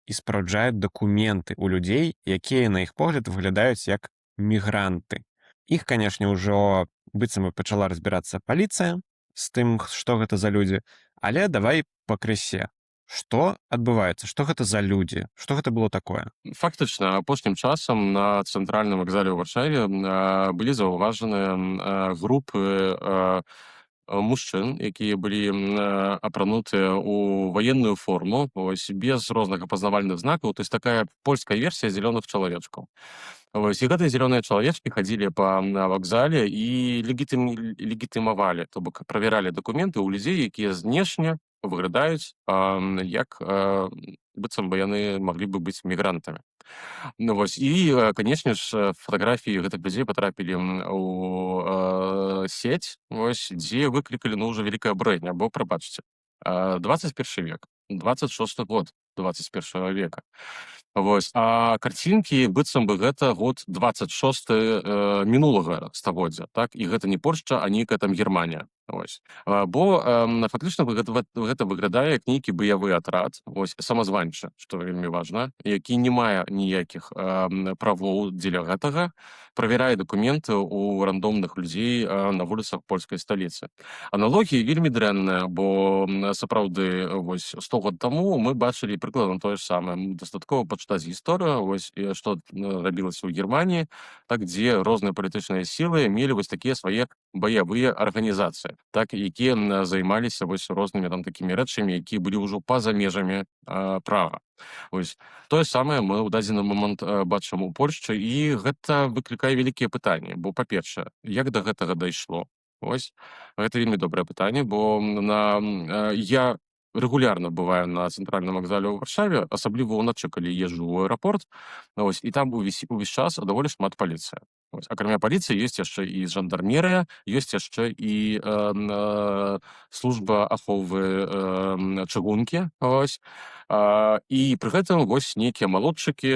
і спраўджаюць дакументы ў людзей, якія, на іх погляд, выглядаюць як мігранты. Іх, канешне, ўжо быццам бы пачала разбірацца паліцыя. з тым, што гэта за людзі. Але давай пакрысе. Што адбываецца? Што гэта за людзі? Што гэта было такое? Фактычна, апошнім часам на цэнтральным вакзале ў Варшаве былі заўважаныя групы мужчын, якія былі апранутыя ў ваенную форму, ось, без розных апазнавальных знакаў, то есть такая польская версія зялёных чалавечкаў. Вось, і гэтыя зялёныя чалавечкі хадзілі па вакзале і легітымавалі, то бок правяралі дакументы ў людзей, якія знешне выглядаюць як быццам бы яны маглі бы быць мігрантамі. Ну вось, і, канешне ж, фатаграфіі гэтых людзей патрапілі у сеть, вось, дзе выклікалі, ну, ўжо вялікае абурэнне, бо, прабачце, 21 век, 26 год 21 века. Вось, а карцінкі, быццам бы гэта год 26 мінулага стагоддзя, так, і гэта не Польшча, а нейкая там Германія. Вось. Бо фактычна гэта выглядае як нейкі баявы атрад, вось, самазванчы, што вельмі важна, які не мае ніякіх правоў дзеля гэтага, правярае дакументы ў рандомных людзей на вуліцах польскай сталіцы. Аналогіі вельмі дрэнныя, бо сапраўды вось 100 год таму мы бачылі прыкладна тое ж самае. Дастаткова пачытаць гісторыю, вось, і што рабілася ў Германіі, так, дзе розныя палітычныя сілы мелі вось такія свае баявыя арганізацыі, так, якія займаліся вось рознымі там такімі рэчамі, якія былі ўжо па-за межамі права. Вось. Тое самае мы ў дадзены момант бачым у Польшчы, і гэта выклікае вялікія пытанні, бо, па-першае, як да гэтага дайшло? Вось. Гэта вельмі добрае пытанне, бо я рэгулярна бываю на цэнтральным вакзале ў Варшаве, асабліва ўначы, калі езджу ў аэрапорт, вось, і там увесь час даволі шмат паліцыі. Вось. Акрамя паліцыі ёсць яшчэ і жандармерыя, ёсць яшчэ і служба аховы чыгункі. Вось. І пры гэтым вось нейкія малодчыкі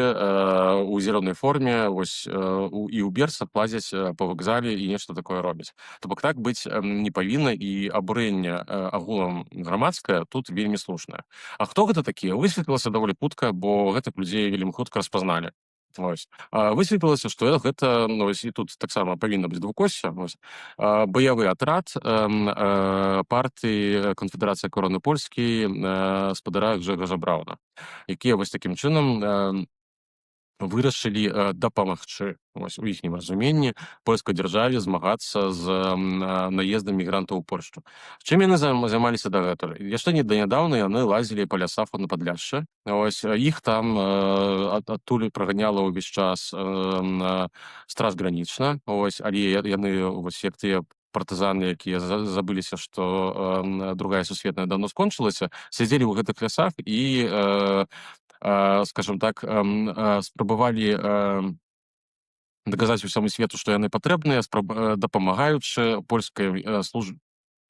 у зялёнай форме, вось, і ў берцах лазяць па вакзале і нешта такое робяць. То бок так быць не павінна, і абурэнне агулам грамадскае тут вельмі слушнае. А хто гэта такія? Высветлілася даволі хутка, бо гэтых людзей вельмі хутка распазналі. Вось. Высветлілася, што гэта, ну, вось, і тут таксама павінна быць двукосся, вось, баявы атрад партыі Канфедэрацыя Кароны Польскі спадара Гжэгажа Браўна, якія вось такім чынам вырашылі дапамагчы, вось, у іхнім разуменні, польскай дзяржаве змагацца з наездам мігрантаў у Польшчу. Чым яны займаліся дагэтуль? Яшчэ не данядаўна яны лазілі па лясах на Падляшшы. Ось, іх там адтуль праганяла ўвесь час страж гранічна. Ось, але яны вось як тыя партызаны, якія забыліся, што Другая сусветная давно скончылася, сядзелі ў гэтых лясах і, скажем так, спрабавалі даказаць усяму свету, што яны патрэбныя, дапамагаючы польскай служб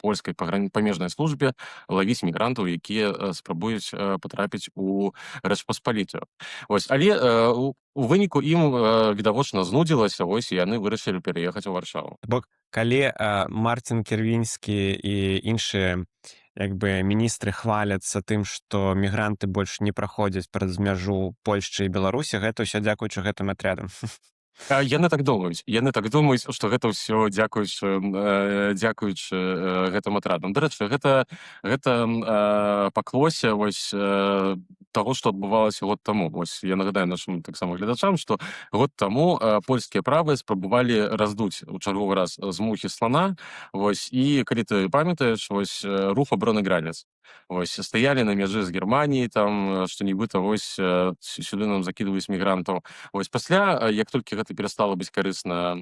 польскай памежнай службе лавіць мігрантаў, якія спрабуюць патрапіць у Рэч Паспалітую. Вось, але у выніку ім відавочна знудзілася, вось, і яны вырашылі пераехаць у Варшаву. Бок калі Марцін Кірвінскі і іншыя як бы міністры хваляцца тым, што мігранты больш не праходзяць праз мяжу Польшчы і Беларусі, гэта ўсё дзякуючы гэтым атрядам. Яны так думаюць, яны так думаюць, што гэта ўсё дзякуючы гэтым атрадам. Дарэчы, гэта паклосе вось таго, што адбывалася год таму. Вось я нагадаю нашым таксама гледачам, што год таму польскія правы спрабавалі раздуць у чарговы раз з мухі слана. Вось, і калі ты памятаеш, вось, рух обороны границ. Вось, стаялі на мяжы з Германіяй там, што нібыта вось сюды нам закідваюць мігрантаў. Вось, пасля, як толькі гэта перастала быць карысна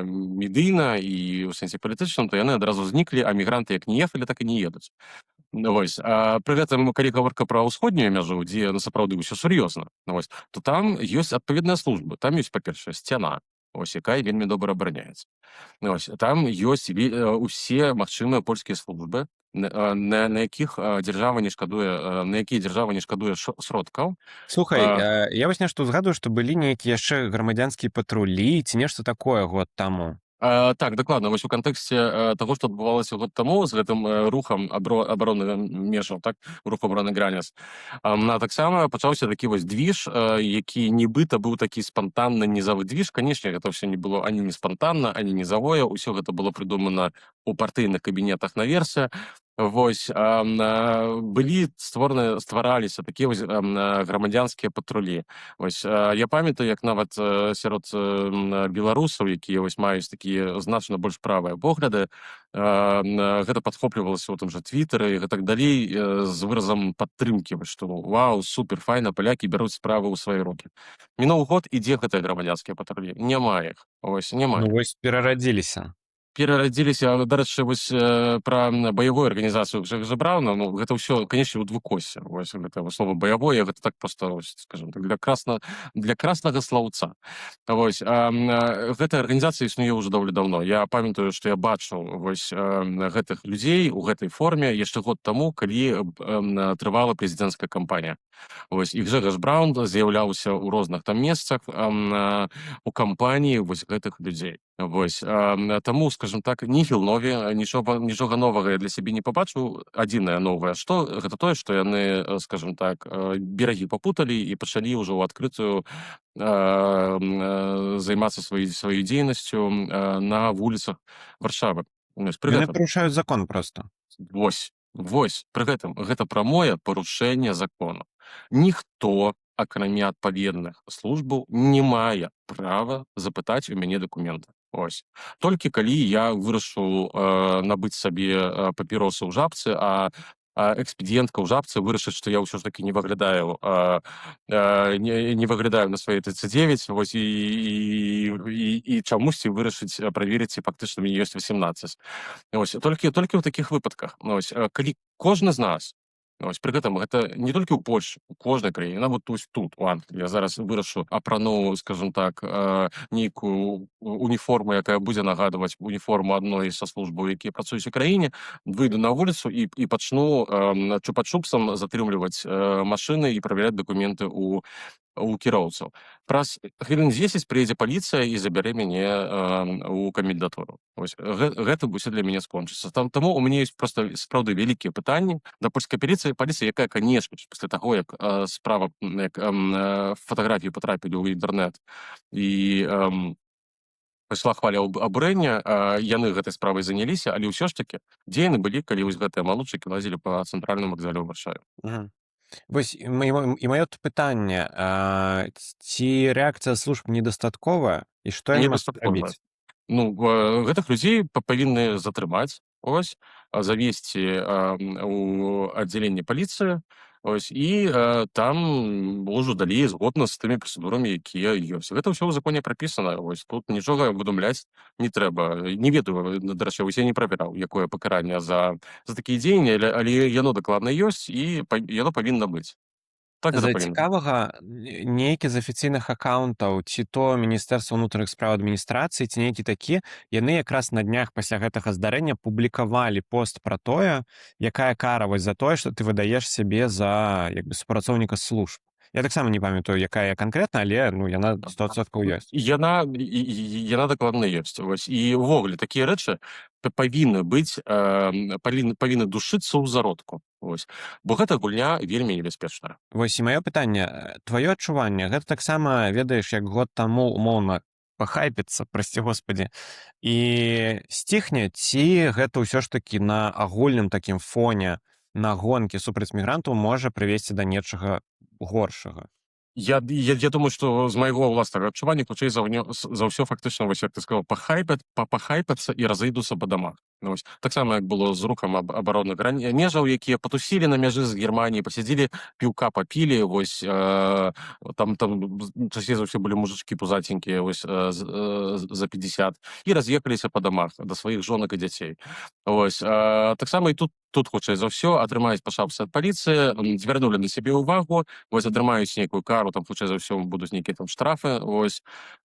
медыйна і ў сэнсе палітычным, то яны адразу зніклі, а мігранты як не ехалі, так і не едуць. Ну, вось, а пры гэтым, калі гаворка пра ўсходнюю мяжу, дзе, ну, сапраўды ўсё сур'ёзна, ну, вось, то там ёсць адпаведная служба. Там ёсць, па-першае, сцяна, ось, якая вельмі добра абараняецца. Ось, там ёсць усе магчымыя польскія службы, на якіх дзяржава не шкадуе, на якія дзяржава не шкадуе сродкаў. Слухай, я вось нешта ўзгадую, што былі нейкія яшчэ грамадзянскія патрулі ці нешта такое год таму. Так, дакладна, вось у кантэксце таго, што адбывалася год таму з гэтым рухам абароны межаў, так, рух абароны граніц. На таксама пачаўся такі вось движ, які нібыта быў такі спантанны нізавы движ. Канешне, гэта ўсё не было ані не спантанна, ані нізавое, ўсё гэта было прыдумана у партыйных кабінетах наверсе. Вось былі створаны, ствараліся такія вось грамадзянскія патрулі. Вось я памятаю, як нават сярод беларусаў, якія вось маюць такія значна больш правыя погляды, гэта падхоплівалася ў тым жа твітары і гэтак далей з выразам падтрымкі, вось, што вау, супер файна, палякі бяруць справы ў свае рукі. Мінуў год, і дзе гэтыя грамадзянскія патрулі? Няма іх. Вось няма. Ну, вось перарадзіліся. Перарадзіліся. Дарэчы, вось пра баявую арганізацыю Гжегожа Брауна, ну, гэта ўсё, канешне, ў двукосе. Вось гэта слова «баявое», гэта так просто вось, скажем так, для краснага слаўца. Вось гэтая арганізацыя існуе ўжо даволі даўно. Я памятаю, што я бачыў вось гэтых людзей у гэтай форме яшчэ год таму, калі трывала прэзідэнцкая кампанія. Вось, і Гжегож Браун з'яўляўся ў розных там месцах у кампаніі вось гэтых людзей. Вось таму, скажем так, Nihil novi, нічога новага я для сябе не пабачыў. Адзінае новае, што гэта тое, што яны, скажем так, берагі папуталі і пачалі ўжо ў адкрытую займацца сваёй дзейнасцю на вуліцах Варшавы. Вось, пры Яны гэтым парушаюць закон просто. Вось, пры гэтым гэта прамое парушэнне закону. Ніхто, акрамя адпаведных службаў, не мае права запытаць у мяне дакументы. Ось. Толькі калі я вырашу набыць сабе папіросы ў Жабцы, а экспедыентка ў Жабцы вырашыць, што я ўсё ж такі не выглядаю на свае 39, вось, і чамусьці вырашыць праверыць, ці фактычна мне ёсць 18. Ось, толькі ў такіх выпадках. Ось, калі кожны з нас. Ось, пры гэтым гэта не толькі ў Польшчы, у кожнай краіне, нават вось тут, у Англіі, я зараз вырашу апрану, скажем так, нейкую уніформу, якая будзе нагадваць уніформу адной са службаў, якія працуюць у краіне, выйду на вуліцу і пачну чупа-чупсам затрымліваць машыны і правяраць дакументы у кіроўцаў. Праз хвілін 10 прыедзе паліцыя і забярэ мяне у камендатуру. Ось, гэтым усё для мяне скончыцца. Там, таму у мяне ёсць проста сапраўды вялікія пытанні да польскай паліцыі, якая, канешне ж, пасля таго, як справа, як фатаграфіі патрапілі ў інтэрнэт і пайшла хваля абурэння, яны гэтай справай заняліся, але ўсё ж такі, дзе яны былі, калі вось гэтыя малодшыкі лазілі па цэнтральным вакзале ў Варшаве? Вось і маё тут пытанне: ці рэакцыя служб недастатковая і што яны могуць Недастатковая. рабіць? Ну, гэтых людзей павінны затрымаць, ось, завесці у аддзяленне паліцыі, ось, і там ўжо далей згодна з тымі працэдурамі, якія ёсць. Гэта ўсё ў законе прапісана. Вось, тут нічога выдумляць не трэба. Не ведаю, дарэчы, вось я не правяраў, якое пакаранне за такія дзеянні, але яно дакладна ёсць і яно павінна быць. Так гэта З павінна. цікавага, нейкі з афіцыйных акаўнтаў, ці то Міністэрства ўнутраных спраў адміністрацыі, ці нейкі такі, яны якраз на днях пасля гэтага здарэння публікавалі пост пра тое, якая кара вось за тое, што ты выдаеш сябе за як бы супрацоўніка служб. Я таксама не памятаю, якая канкрэтна, але, ну, яна 100% ёсць. Яна дакладна ёсць. Вось. І ўвогуле такія рэчы павінны быць, павінны душыцца ў зародку. Вось. Бо гэта гульня вельмі небяспечная. Вось і маё пытанне, тваё адчуванне, гэта таксама, ведаеш, як год таму умоўна пахайпіцца, прости господи, і сціхне, ці гэта ўсё ж такі на агульным такім фоне на гонкі супраць мігрантаў можа прывесці да нечага горшага? Я думаю, што з майго ўласнага адчування, хутчэй за ўсё, фактычна, вось як ты сказаў, пахайпацца і разыйдуцца па дамах. Ну, вось. Таксама, як было з рухам абароны межаў, якія патусілі на мяжы з Германіяй, пасядзелі, піўка папілі, вось, там часцей за ўсё былі мужычкі пузаценькія, вось, за 50, і раз'ехаліся па дамах да сваіх жонак і дзяцей. Вось, таксама і тут, хутчэй за ўсё, атрымаюць па шапцы ад паліцыі, звярнулі на сябе ўвагу, вось, атрымаюць нейкую кару, там, хутчэй за ўсё, будуць нейкія там штрафы, вось,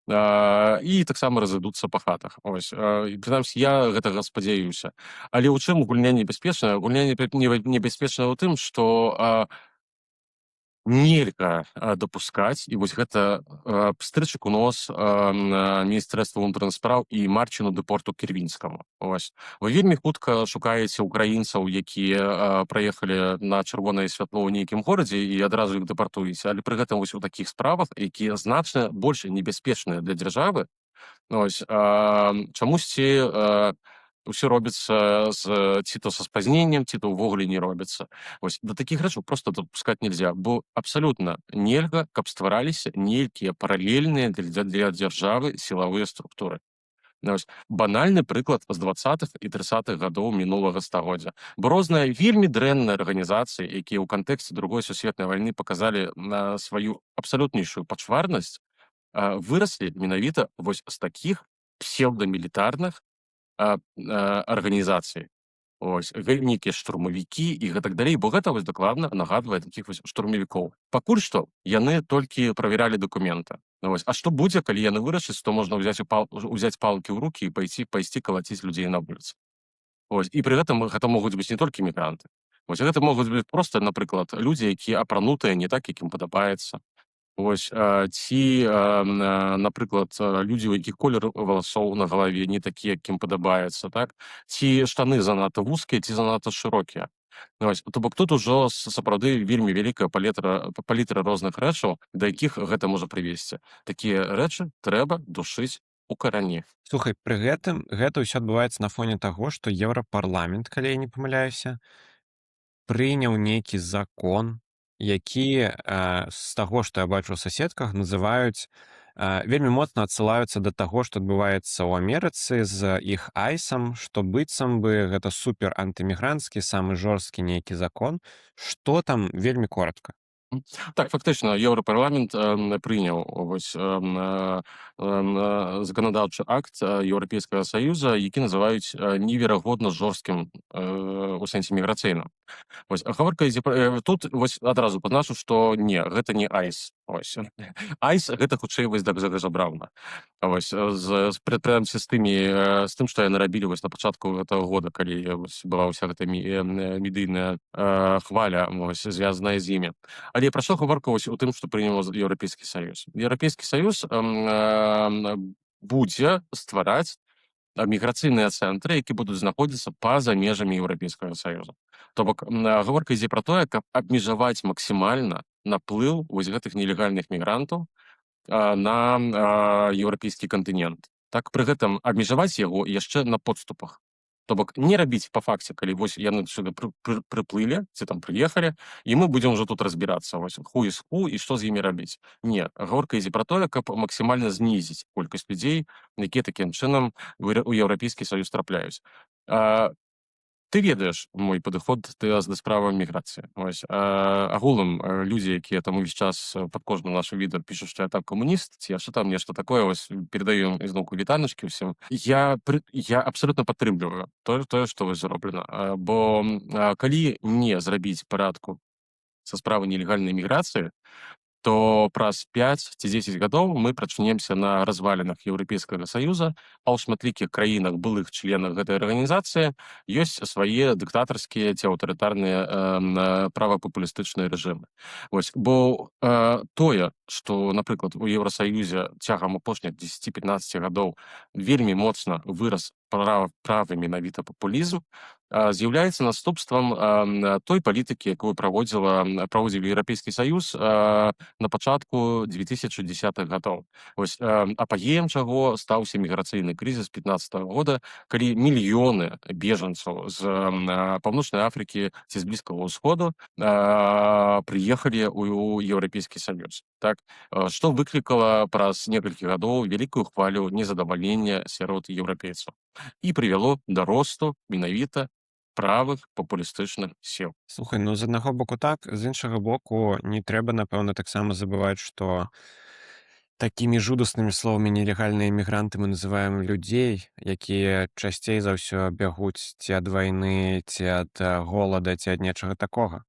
і таксама разыдуцца па хатах. Вось, і прынамсі я гэтага спадзяюся. Але ў чым гульня небяспечная? Гульня небяспечная ў тым, што Нельга дапускаць, і вось гэта пстрычык у нос Міністэрства ўнутраных спраў і Марчыну Дэпорту Кірвінскаму. Ось вы вельмі хутка шукаеце украінцаў, якія праехалі на чырвонае святло ў нейкім горадзе, і адразу іх дэпартуеце, але пры гэтым вось у такіх справах, якія значна больш небяспечныя для дзяржавы, ось чамусьці ўсё робіцца ці то са спазненнем, ці то ўвогуле не робіцца. Вось да такіх рэчаў просто дапускаць нельзя, бо абсалютна нельга, каб ствараліся нейкія паралельныя для дзяржавы сілавыя структуры. Вось банальны прыклад з 20-х і 30-х гадоў мінулага стагоддзя, бо розныя вельмі дрэнныя арганізацыі, якія ў кантэксце Другой сусветнай вайны паказалі на сваю абсалютнейшую пачварнасць, выраслі менавіта вось з такіх псеўдамілітарных арганізацый. Ось нейкія штурмавікі і гэтак далей, бо гэта вось дакладна нагадвае такіх вось штурмавікоў. Пакуль што яны толькі правяралі дакументы. Вось, а што будзе, калі яны вырашаць, што можна ўзяць палкі ў рукі і пайсці калаціць людзей на вуліцы? Ось, і пры гэтым гэта могуць быць не толькі мігранты. Вось гэта могуць быць просто, напрыклад, людзі, якія апранутыя не так, як ім падабаецца. Вось, ці, напрыклад, людзі, у якіх колер валасоў на галаве не такі, як ім падабаецца, так? Ці штаны занадта вузкія, ці занадта шырокія. Вось, то бок тут ужо сапраўды вельмі вялікая палітра розных рэчаў, да якіх гэта можа прывесці. Такія рэчы трэба душыць у карані. Слухай, пры гэтым гэта ўсё адбываецца на фоне таго, што Еўрапарламент, калі я не памыляюся, прыняў нейкі закон, які, з таго, што я бачу ў сацсетках, называюць, вельмі моцна адсылаюцца да таго, што адбываецца ў Амерыцы з іх айсам, што быццам бы гэта супер антымігранцкі, самы жорсткі нейкі закон. Што там, вельмі коратка? Так, фактычна Еўрапарламент прыняў вось заканадаўчы акт Еўрапейскага Саюза, які называюць неверагодна жорсткім у сэнсе міграцыйным. Вось гаворка ідзе тут вось адразу пазначу, што не, гэта не айс. Ось. Айс гэта хутчэй вось да Грэгара Брауна. Вось з прынамсі з тым, што яны рабілі вось на пачатку гэтага года, калі вось была ўся гэта медыйная хваля, вось, звязаная з імі. Але пра што гаворка вось у тым, што прыняў Еўрапейскі Саюз? Еўрапейскі Саюз будзе ствараць міграцыйныя цэнтры, які будуць знаходзіцца па-за межамі Еўрапейскага Саюза. То бок гаворка ідзе пра тое, каб абмежаваць максімальна наплыў вось гэтых нелегальных мігрантаў на еўрапейскі кантынент. Так, пры гэтым абмежаваць яго яшчэ на подступах. То бок не рабіць па факце, калі вось яны сюды прыплылі ці там прыехалі, і мы будзем ужо тут разбірацца, вось who is who і што з імі рабіць. Не, гаворка ідзе пра тое, каб максімальна знізіць колькасць людзей, якія такім чынам у Еўрапейскі Саюз трапляюць. Ты ведаеш мой падыход да справы міграцыі. Вось, агулам людзі, якія там увесь час пад кожным нашым відэа пішуць, што я там камуніст ці яшчэ там нешта такое, вось перадаю ізноўку вітаначкі ўсім. Я абсалютна падтрымліваю тое, што вось зроблена. Бо калі не зрабіць парадку са справы нелегальнай міграцыі, то праз 5 ці 10 гадоў мы прачнемся на развалінах Еўрапейскага Саюза, а ў шматлікіх краінах, былых членах гэтай арганізацыі, ёсць свае дыктатарскія ці аўтарытарныя правапапулістычныя рэжымы. Вось, бо тое, што, напрыклад, у Еўрасаюзе цягам апошніх 10-15 гадоў вельмі моцна вырас правы менавіта папулізм, з'яўляецца наступствам той палітыкі, якую праводзіў Еўрапейскі Саюз на пачатку 2010-х гадоў. Вось, апагеем чаго стаўся міграцыйны крызіс 15-го года, калі мільёны бежанцаў з Паўночнай Афрыкі ці з Блізкага Ўсходу прыехалі ў Еўрапейскі Саюз. Так, што выклікала праз некалькі гадоў вялікую хвалю незадавалення сярод еўрапейцаў і прывяло да росту менавіта правых папулістычных сіл. Слухай, ну, з аднаго боку так, з іншага боку не трэба, напэўна, таксама забываць, што такімі жудаснымі словамі «нелегальныя мігранты» мы называем людзей, якія часцей за ўсё бягуць ці ад вайны, ці ад голада, ці ад нечага такога.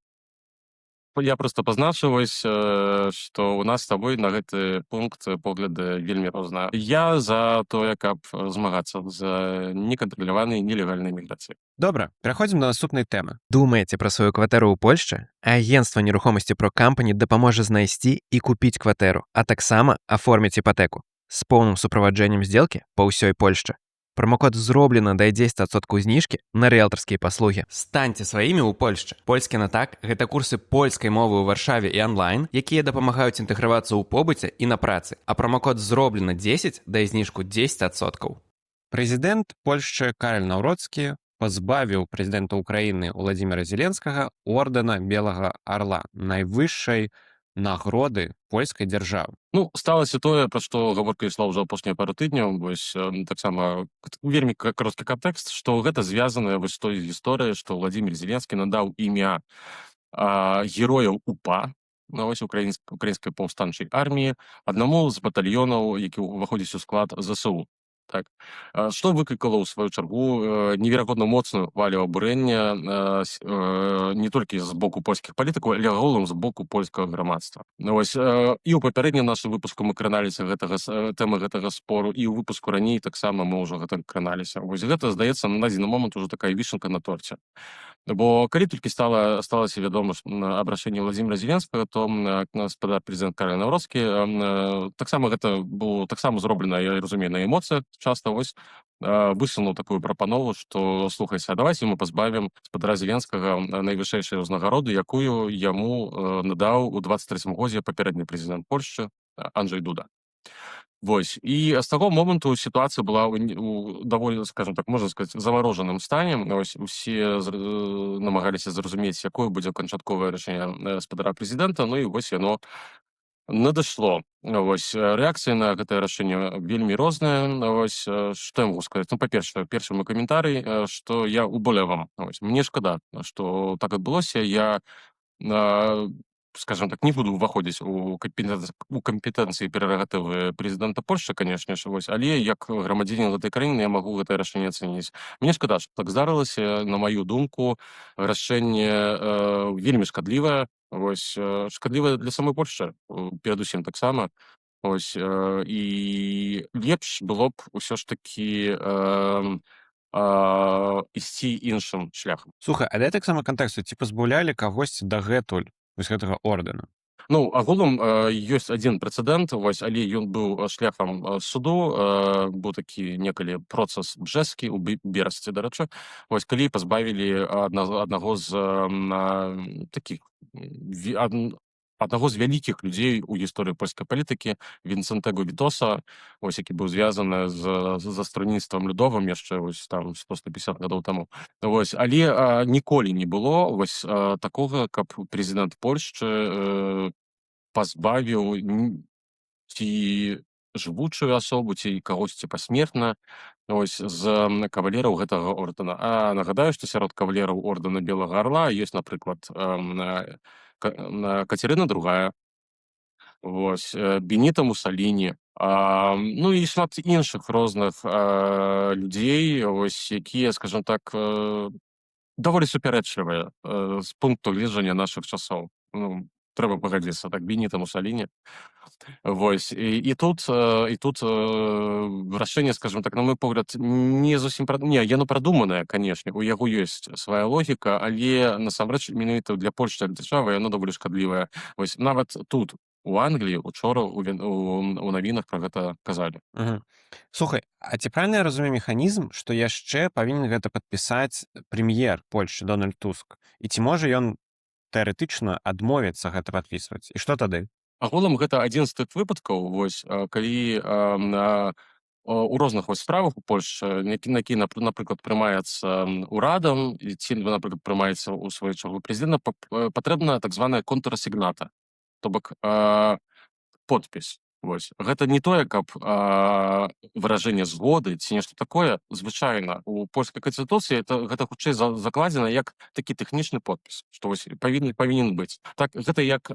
Я просто пазначыў вось, што у нас з табой на гэты пункт погляды вельмі розныя. Я за тое, каб змагацца з некантраляванай нелегальнай міграцыяй. Добра, пераходзім да наступнай тэмы. Думаеце пра сваю кватэру ў Польшчы? Агенцтва нерухомасці ProCompany дапаможа знайсці і купіць кватэру, а таксама аформіць іпатэку з поўным суправаджэннем сделкі па ўсёй Польшчы. Промокод «Зроблена» дае 10% зніжкі на рыэлтарскія паслугі. Станьце сваімі ў Польшчы. Польскі на так — гэта курсы польскай мовы ў Варшаве і анлайн, якія дапамагаюць інтэгравацца ў побыце і на працы. А промокод «Зроблена 10» дае зніжку 10%. Прэзідэнт Польшчы Караль Наўроцкі пазбавіў прэзідэнта Украіны Уладзіміра Зеленскага ордэна Белага Арла, найвышшай нагроды польскай дзяржавы. Ну, сталася тое, пра што гаворка ішла ўжо апошнія пару тыдняў. Вось, таксама вельмі кароткі кантэкст, што гэта звязанае вось з той гісторыяй, што Владимир Зеленскі надаў імя герояў УПА, на вось украінскай паўстанчай арміі, аднаму з батальёнаў, які ўваходзіць у склад ЗСУ. Так. Што выклікала ў сваю чаргу неверагодна моцную хвалю абурэння не толькі з боку польскіх палітыкаў, але агулам з боку польскага грамадства. Ну, вось, і ў папярэднім нашым выпуску мы краналіся тэмы гэтага спору, і ў выпуску раней таксама мы ўжо гэта краналіся. Вось гэта, здаецца, на дадзены момант ужо такая вішанка на торце. Бо калі толькі сталася вядома ж на абрашэнне Владимира Зеленскага, то гаспадар прэзідэнт Караль Наўроцкі, таксама гэта было таксама зроблена, я разумею, на эмоцыях часта, вось, высунуў такую прапанову, што слухайце, а давайте мы пазбавім гаспадара Зеленскага найвышэйшай узнагароды, якую яму надаў у 23 годзе папярэдні прэзідэнт Польшчы Анджей Дуда. Вось. І з таго моманту сітуацыя была ў даволі, скажем так, можна сказаць, замарожаным стане. Вось, усе намагаліся зразумець, якое будзе канчатковае рашэнне гаспадара прэзідэнта. Ну і вось яно надышло. Вось, рэакцыі на гэтае рашэнне вельмі розныя. Вось, што я могу сказаць? Ну, па-першае, першы мой каментарый, што я уболевам. Вось, мне шкада, што так адбылося. Я, скажем так, не буду ўваходзіць у кампетэнцыі, прерогатывы прэзідэнта Польшчы, конечно ж, вось, але як грамадзянін гэтай краіны я магу гэтае рашэнне ацаніць. Мне шкада, што так здарылася. На маю думку, рашэнне вельмі шкадлівае. Вось, шкадлівае для самой Польшчы, перадусім таксама. Вось, і лепш было б усё ж такі ісці іншым шляхам. Слухай, а дай таксама кантэксту, ці пазбаўлялі кагосьці дагэтуль вось гэтага ордэна? Ну, агулам ёсць адзін прэцэдэнт, вось, але ён быў шляхам суду, быў такі некалі працэс Бжэскі ў Берасці, дарэчы, вось, калі пазбавілі аднаго з такіх аднаго з вялікіх людзей у гісторыі польскай палітыкі, Вінцэнтэго Вітоса, вось, які быў звязаны з Стронніцтвам Людовым яшчэ вось там 100-150 гадоў таму. Вось, але ніколі не было вось такога, каб прэзідэнт Польшчы пазбавіў ці жывучую асобу, ці кагосьці пасмертна, ось, з кавалераў гэтага ордэна. А нагадаю, што сярод кавалераў ордэна Белага Арла ёсць, напрыклад, Кацярына другая, вось, Беніта Мусаліні, ну і шмат іншых розных людзей, ось, якія, скажем так, даволі супярэчлівыя з пункту гледжання нашых часоў. Ну, трэба пагадзіцца, так, Беніта Мусаліні. Вось, і тут рашэнне, скажем так, на мой погляд, не зусім не, яно прадуманае, канешне, у яго ёсць свая логіка, але насамрэч менавіта для Польшчы як дзяржавы яно даволі шкадлівае. Вось, нават тут, у Англіі, учора у навінах пра гэта казалі. Слухай, а ці правильно я разумею механізм, што яшчэ павінен гэта падпісаць прэм'ер Польшчы Дональд Туск? І ці можа ён тэарэтычна адмовіцца гэта падпісваць? І што тады? Агулам гэта адзін з тых выпадкаў, вось, калі у розных вось справах у Польшчы, які, напрыклад, прымаецца урадам і ці, напрыклад, прымаецца ў сваю чаргу прэзідэнта, патрэбна так званая контрасігната, то бок подпіс. Вось. Гэта не тое, каб выражэнне згоды ці нешта такое. Звычайна у польскай канстытуцыі гэта хутчэй закладзена як такі тэхнічны подпіс, што вось павінен быць. Так, гэта як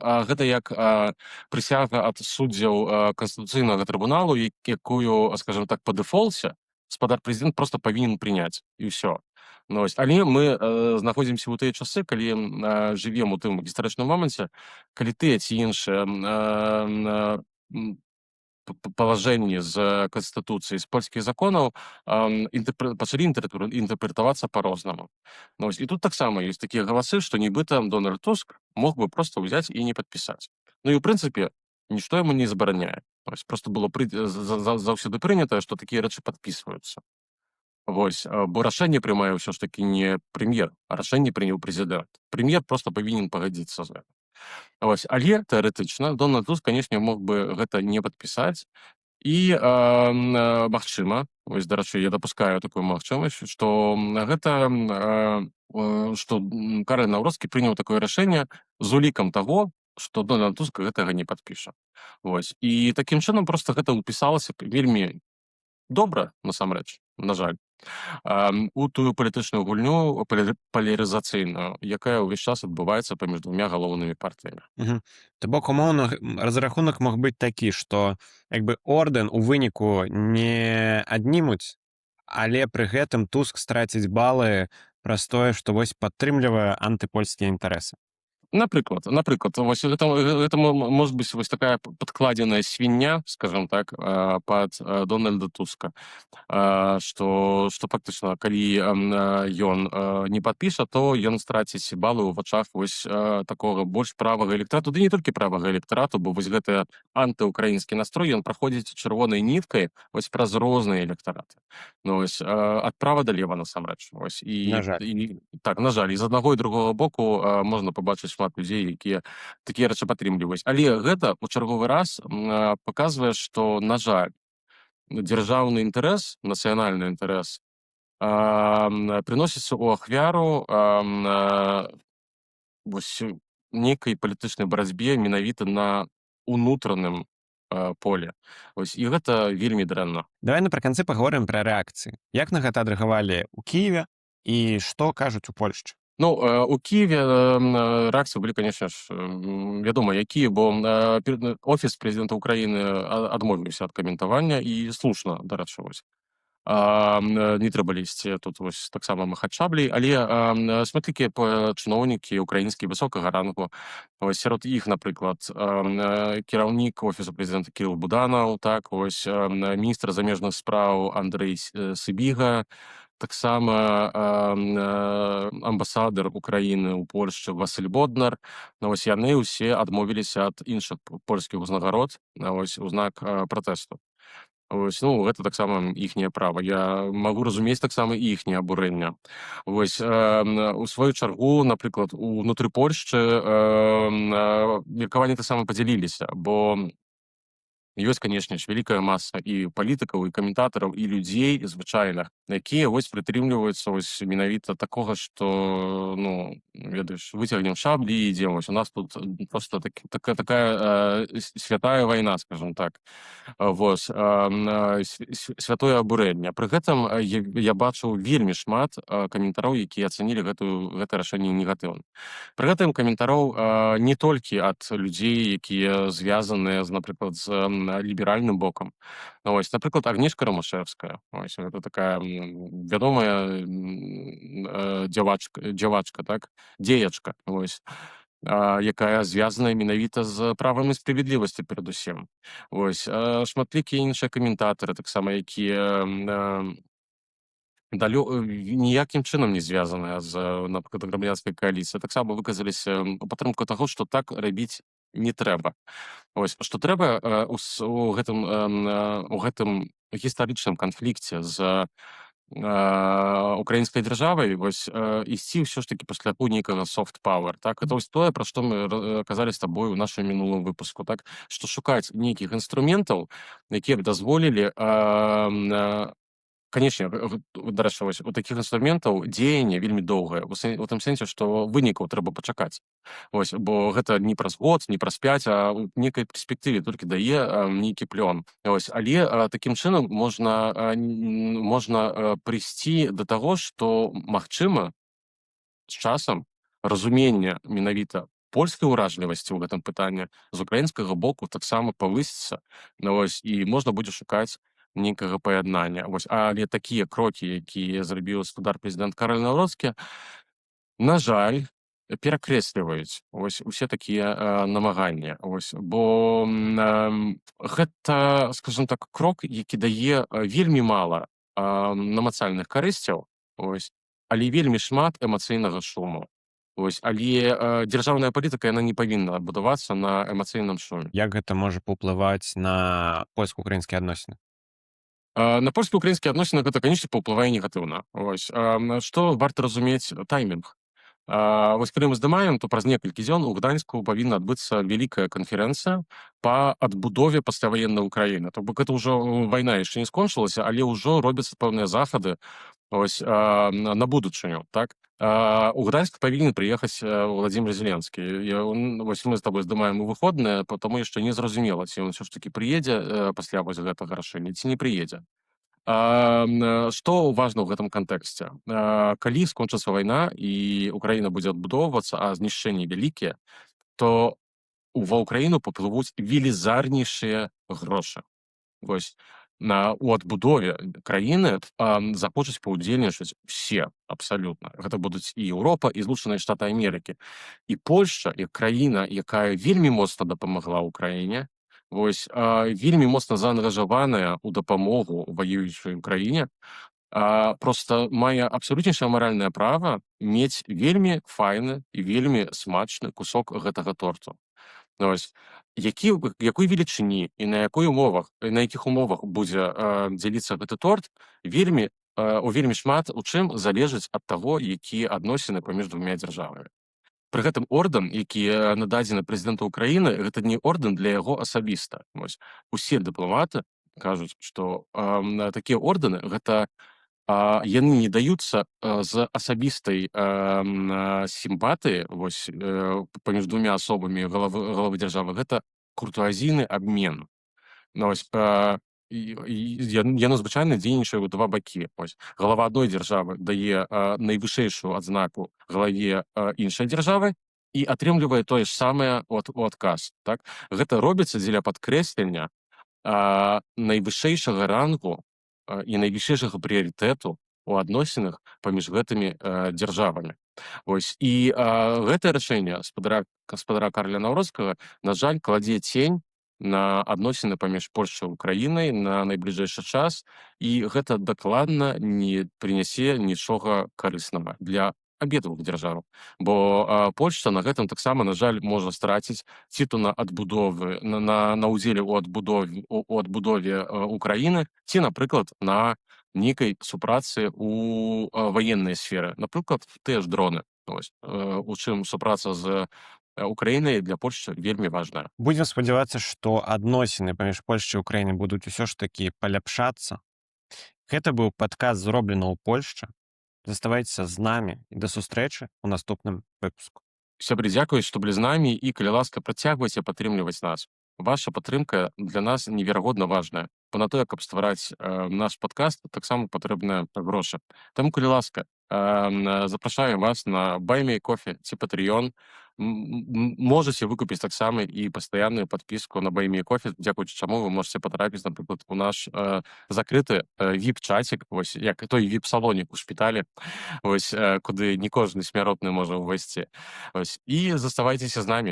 прысяга ад суддзяў Канстытуцыйнага трыбуналу, якую, скажем так, па дэфолце Спадар прэзідэнт просто павінен прыняць, і ўсё. Ну, вось. Але мы знаходзімся ў тыя часы, калі жывем у тым гістарычным моманце, калі тыя ці іншыя палажэнні з канстытуцыі, з польскіх законаў пачалі інтэрпрэтавацца па-рознаму. Ну, вось. І тут таксама ёсць такія галасы, што нібыта Дональд Туск мог бы просто ўзяць і не падпісаць. Ну і ў прынцыпе нішто яму не забараняе. Вось, просто было заўсёды прынята, што такія рэчы падпісваюцца. Вось, бо рашэнне прымае ўсё ж такі не прэм'ер, а рашэнне прыняў прэзідэнт. Прэм'ер просто павінен пагадзіцца з гэтым. Вось, але тэарэтычна Дональд Туск, канешне, мог бы гэта не падпісаць і магчыма, вось, дарэчы, я дапускаю такую магчымасць, што гэта што Кароль Наўроцкі прыняў такое рашэнне з улікам таго, што Дональд Туск гэтага не падпіша. Вось. І такім чынам просто гэта ўпісалася б вельмі добра, насамрэч, на жаль, у тую палітычную гульню палярызацыйную, якая ўвесь час адбываецца паміж двумя галоўнымі партыямі. То бок, умоўна, разрахунак мог быць такі, што як бы ордэн у выніку не аднімуць, але пры гэтым Туск страціць балы праз тое, што вось падтрымлівае антыпольскія інтарэсы. Напрыклад, вось гэта может быть вось такая подкладзеная свіння, скажем так, пад Дональда Туска, што фактычна, калі ён не падпіша, то ён страціць балы ў вачах вось такога больш правага электарату, ды не толькі правага электарату, бо вось гэты антыўкраінскі настрой, ён праходзіць чырвонай ніткай вось праз розныя электараты. Ну, вось, ад права да лева насамрэч. Вось, і, На жаль. і так, на жаль, і з аднаго і другога боку можна пабачыць шмат людзей, якія такія рэчы падтрымліваюць. Але гэта ў чарговы раз паказвае, што, на жаль, дзяржаўны інтарэс, нацыянальны інтарэс прыносіцца ў ахвяру вось нейкай палітычнай барацьбе менавіта на унутраным поле. Вось, і гэта вельмі дрэнна. Давай напрыканцы паговорым пра рэакцыі. Як на гэта адрэагавалі ў Кіеве і што кажуць у Польшчы? Ну, у Кіеве рэакцыі былі, конечно ж, вядома якія, бо офіс прэзідэнта Украіны адмовіўся ад каментавання, і слушна, дарэчы, вось. Не трэба лезці тут вось таксама махаць шабляй, але шматлікія чыноўнікі украінскія высокага рангу, вось, сярод іх, напрыклад, кіраўнік офісу прэзідэнта Кірыл Буданаў, так, вось, міністр замежных спраў Андрэй Сыбіга, таксама амбасадар Украіны ў Польшчы Васыль Боднар. Ну, вось, яны ўсе адмовіліся ад іншых польскіх узнагарод, вось, у знак пратэсту. Вось, ну, гэта таксама іхняе права. Я магу разумець таксама і іхняе абурэнне. Вось, у сваю чаргу, напрыклад, унутры Польшчы меркаванні таксама падзяліліся, бо ёсць, канешне ж, вялікая маса і палітыкаў, і каментатараў, і людзей звычайных, якія вось прытрымліваюцца вось менавіта такога, што, ну, ведаеш, выцягнем шаблі і ідзем. Вось у нас тут просто такая святая вайна, скажем так. Вось, святое абурэнне. Пры гэтым я бачыў вельмі шмат каментароў, якія ацанілі гэта рашэнне негатыўна. Пры гэтым каментароў не толькі ад людзей, якія звязаныя з, напрыклад, з ліберальным бокам. Ну, вось, напрыклад, Агнешка Рымашэўская. Вось, гэта такая вядомая дзявачка, так, дзеячка, вось, якая звязаная менавіта з Правам і справядлівасцю перадусім. Вось, шматлікія іншыя каментатары таксама, якія ніякім чынам не звязаныя з, напрыклад, Грамадзянскай кааліцыяй, таксама выказаліся ў падтрымку таго, што так рабіць не трэба. Вось, што трэба у гэтым гістарычным канфлікце з украінскай дзяржавай вось ісці ўсё ж такі па шляху нейкага soft power, так, это вось тое, пра што мы казалі з табой у нашым мінулым выпуску, так, што шукаць нейкіх інструментаў, якія б дазволілі, канешне, дарэчы, вось у такіх інструментаў дзеянне вельмі доўгае, у тым сэнсе, што вынікаў трэба пачакаць. Вось, бо гэта не праз год, не праз 5, а ў нейкай перспектыве толькі дае нейкі плён. Вось, але такім чынам можна прыйсці да таго, што, магчыма, з часам разуменне менавіта польскай уражлівасці ў гэтым пытанні з украінскага боку таксама павысіцца. Ну, вось, і можна будзе шукаць нейкага паяднання. Вось, але такія крокі, якія зрабіў спадар прэзідэнт Кароль Наўроцкі, на жаль, перакрэсліваюць вось усе такія намаганні. Вось, бо гэта, скажем так, крок, які дае вельмі мала намацальных карысцяў, вось, але вельмі шмат эмацыйнага шуму. Вось, але дзяржаўная палітыка, яна не павінна будавацца на эмацыйным шуме. Як гэта можа паўплываць на польска-украінскія адносіны? На польска-украінскія адносіны гэта, конечно, паўплывае негатыўна. Вось, што варта разумець: таймінг. Вось калі мы здымаем, то праз некалькі дзён у Гданьску павінна адбыцца вялікая канферэнцыя па адбудове пасляваеннай Украіны. То бок гэта ўжо вайна яшчэ не скончылася, але ўжо робяцца пэўныя захады, ось, на будучыню, так. У Гданьск павінен прыехаць Владимир Зеленскі. Вось мы з тобой здымаем у выходныя, потому яшчэ не зразумела, ці ён усё ж такі прыедзе пасля вось гэтага рашэння, ці не прыедзе. Што важна ў гэтым кантэксце? Калі скончыцца вайна і Украіна будзе адбудоўвацца, а знішчэнні вялікія, то ва Ўкраіну паплывуць велізарнейшыя грошы. Вось у адбудове краіны захочуць паўдзельнічаць усе абсалютна. Гэта будуць і Еўропа, і Злучаныя Штаты Амерыкі. І Польшча, як краіна, якая вельмі моцна дапамагла Ўкраіне, вось, вельмі моцна заангажаваная ў дапамогу ваюючай краіне, проста мае абсалютнейшае маральнае права мець вельмі файны і вельмі смачны кусок гэтага торту. Вось. Якой велічыні і на якіх умовах будзе дзяліцца гэты торт, у вельмі шмат у чым залежыць ад таго, якія адносіны паміж двумя дзяржавамі. Пры гэтым ордэн, які нададзены прэзідэнту Украіны, гэта не ордэн для яго асабіста. Вось. Усе дыпламаты кажуць, што такія ордэны, гэта яны не даюцца з асабістай сімпатыі, вось, паміж двумя асобамі галавы дзяржавы, гэта куртуазійны абмен. Ну, вось, і яно звычайна дзейнічае ў два бакі. Вось. Галава адной дзяржавы дае найвышэйшую адзнаку галаве іншай дзяржавы і атрымлівае тое ж самае у адказ. Так? Гэта робіцца дзеля падкрэслення найвышэйшага рангу і найвышэйшага прыярытэту у адносінах паміж гэтымі дзяржавамі. Вось. І гэтае рашэнне спадара Караля Наўроцкага, на жаль, кладзе цень на адносіны паміж Польшчай і Украінай на найбліжэйшы час, і гэта дакладна не прынясе нічога карыснага для абедзвюх дзяржаваў. Бо Польшча на гэтым таксама, на жаль, можа страціць ці то на адбудовы на ўдзеле ў адбудове Украіны, ці, напрыклад, на нейкай супрацы ў ваеннай сферы, напрыклад, тыя ж дроны. Вось, у чым супраца з Украінай для Польшчы вельмі важная. Будзем спадзявацца, што адносіны паміж Польшчай і Украінай будуць усё ж такі паляпшацца. Гэта быў падкаст «Зроблена ў Польшчы». Заставайцеся з намі і да сустрэчы ў наступным выпуску. Сябры, дзякуй, што былі з намі, і, калі ласка, працягвайце падтрымліваць нас. Ваша падтрымка для нас неверагодна важная. Бо на тое, каб ствараць наш падкаст, таксама патрэбныя грошы. Таму, калі ласка, запрашаем вас на Buy Me Coffee ці Patreon. Можаце выкупіць таксама і пастаянную падпіску на Buy Me Coffee, дзякуючы чаму вы можаце патрапіць, напрыклад, у наш закрыты віп-чацік, вось, як той віп-салонік у шпіталі, вось, куды не кожны смяротны можа ўвайсці. Вось, і заставайцеся з намі.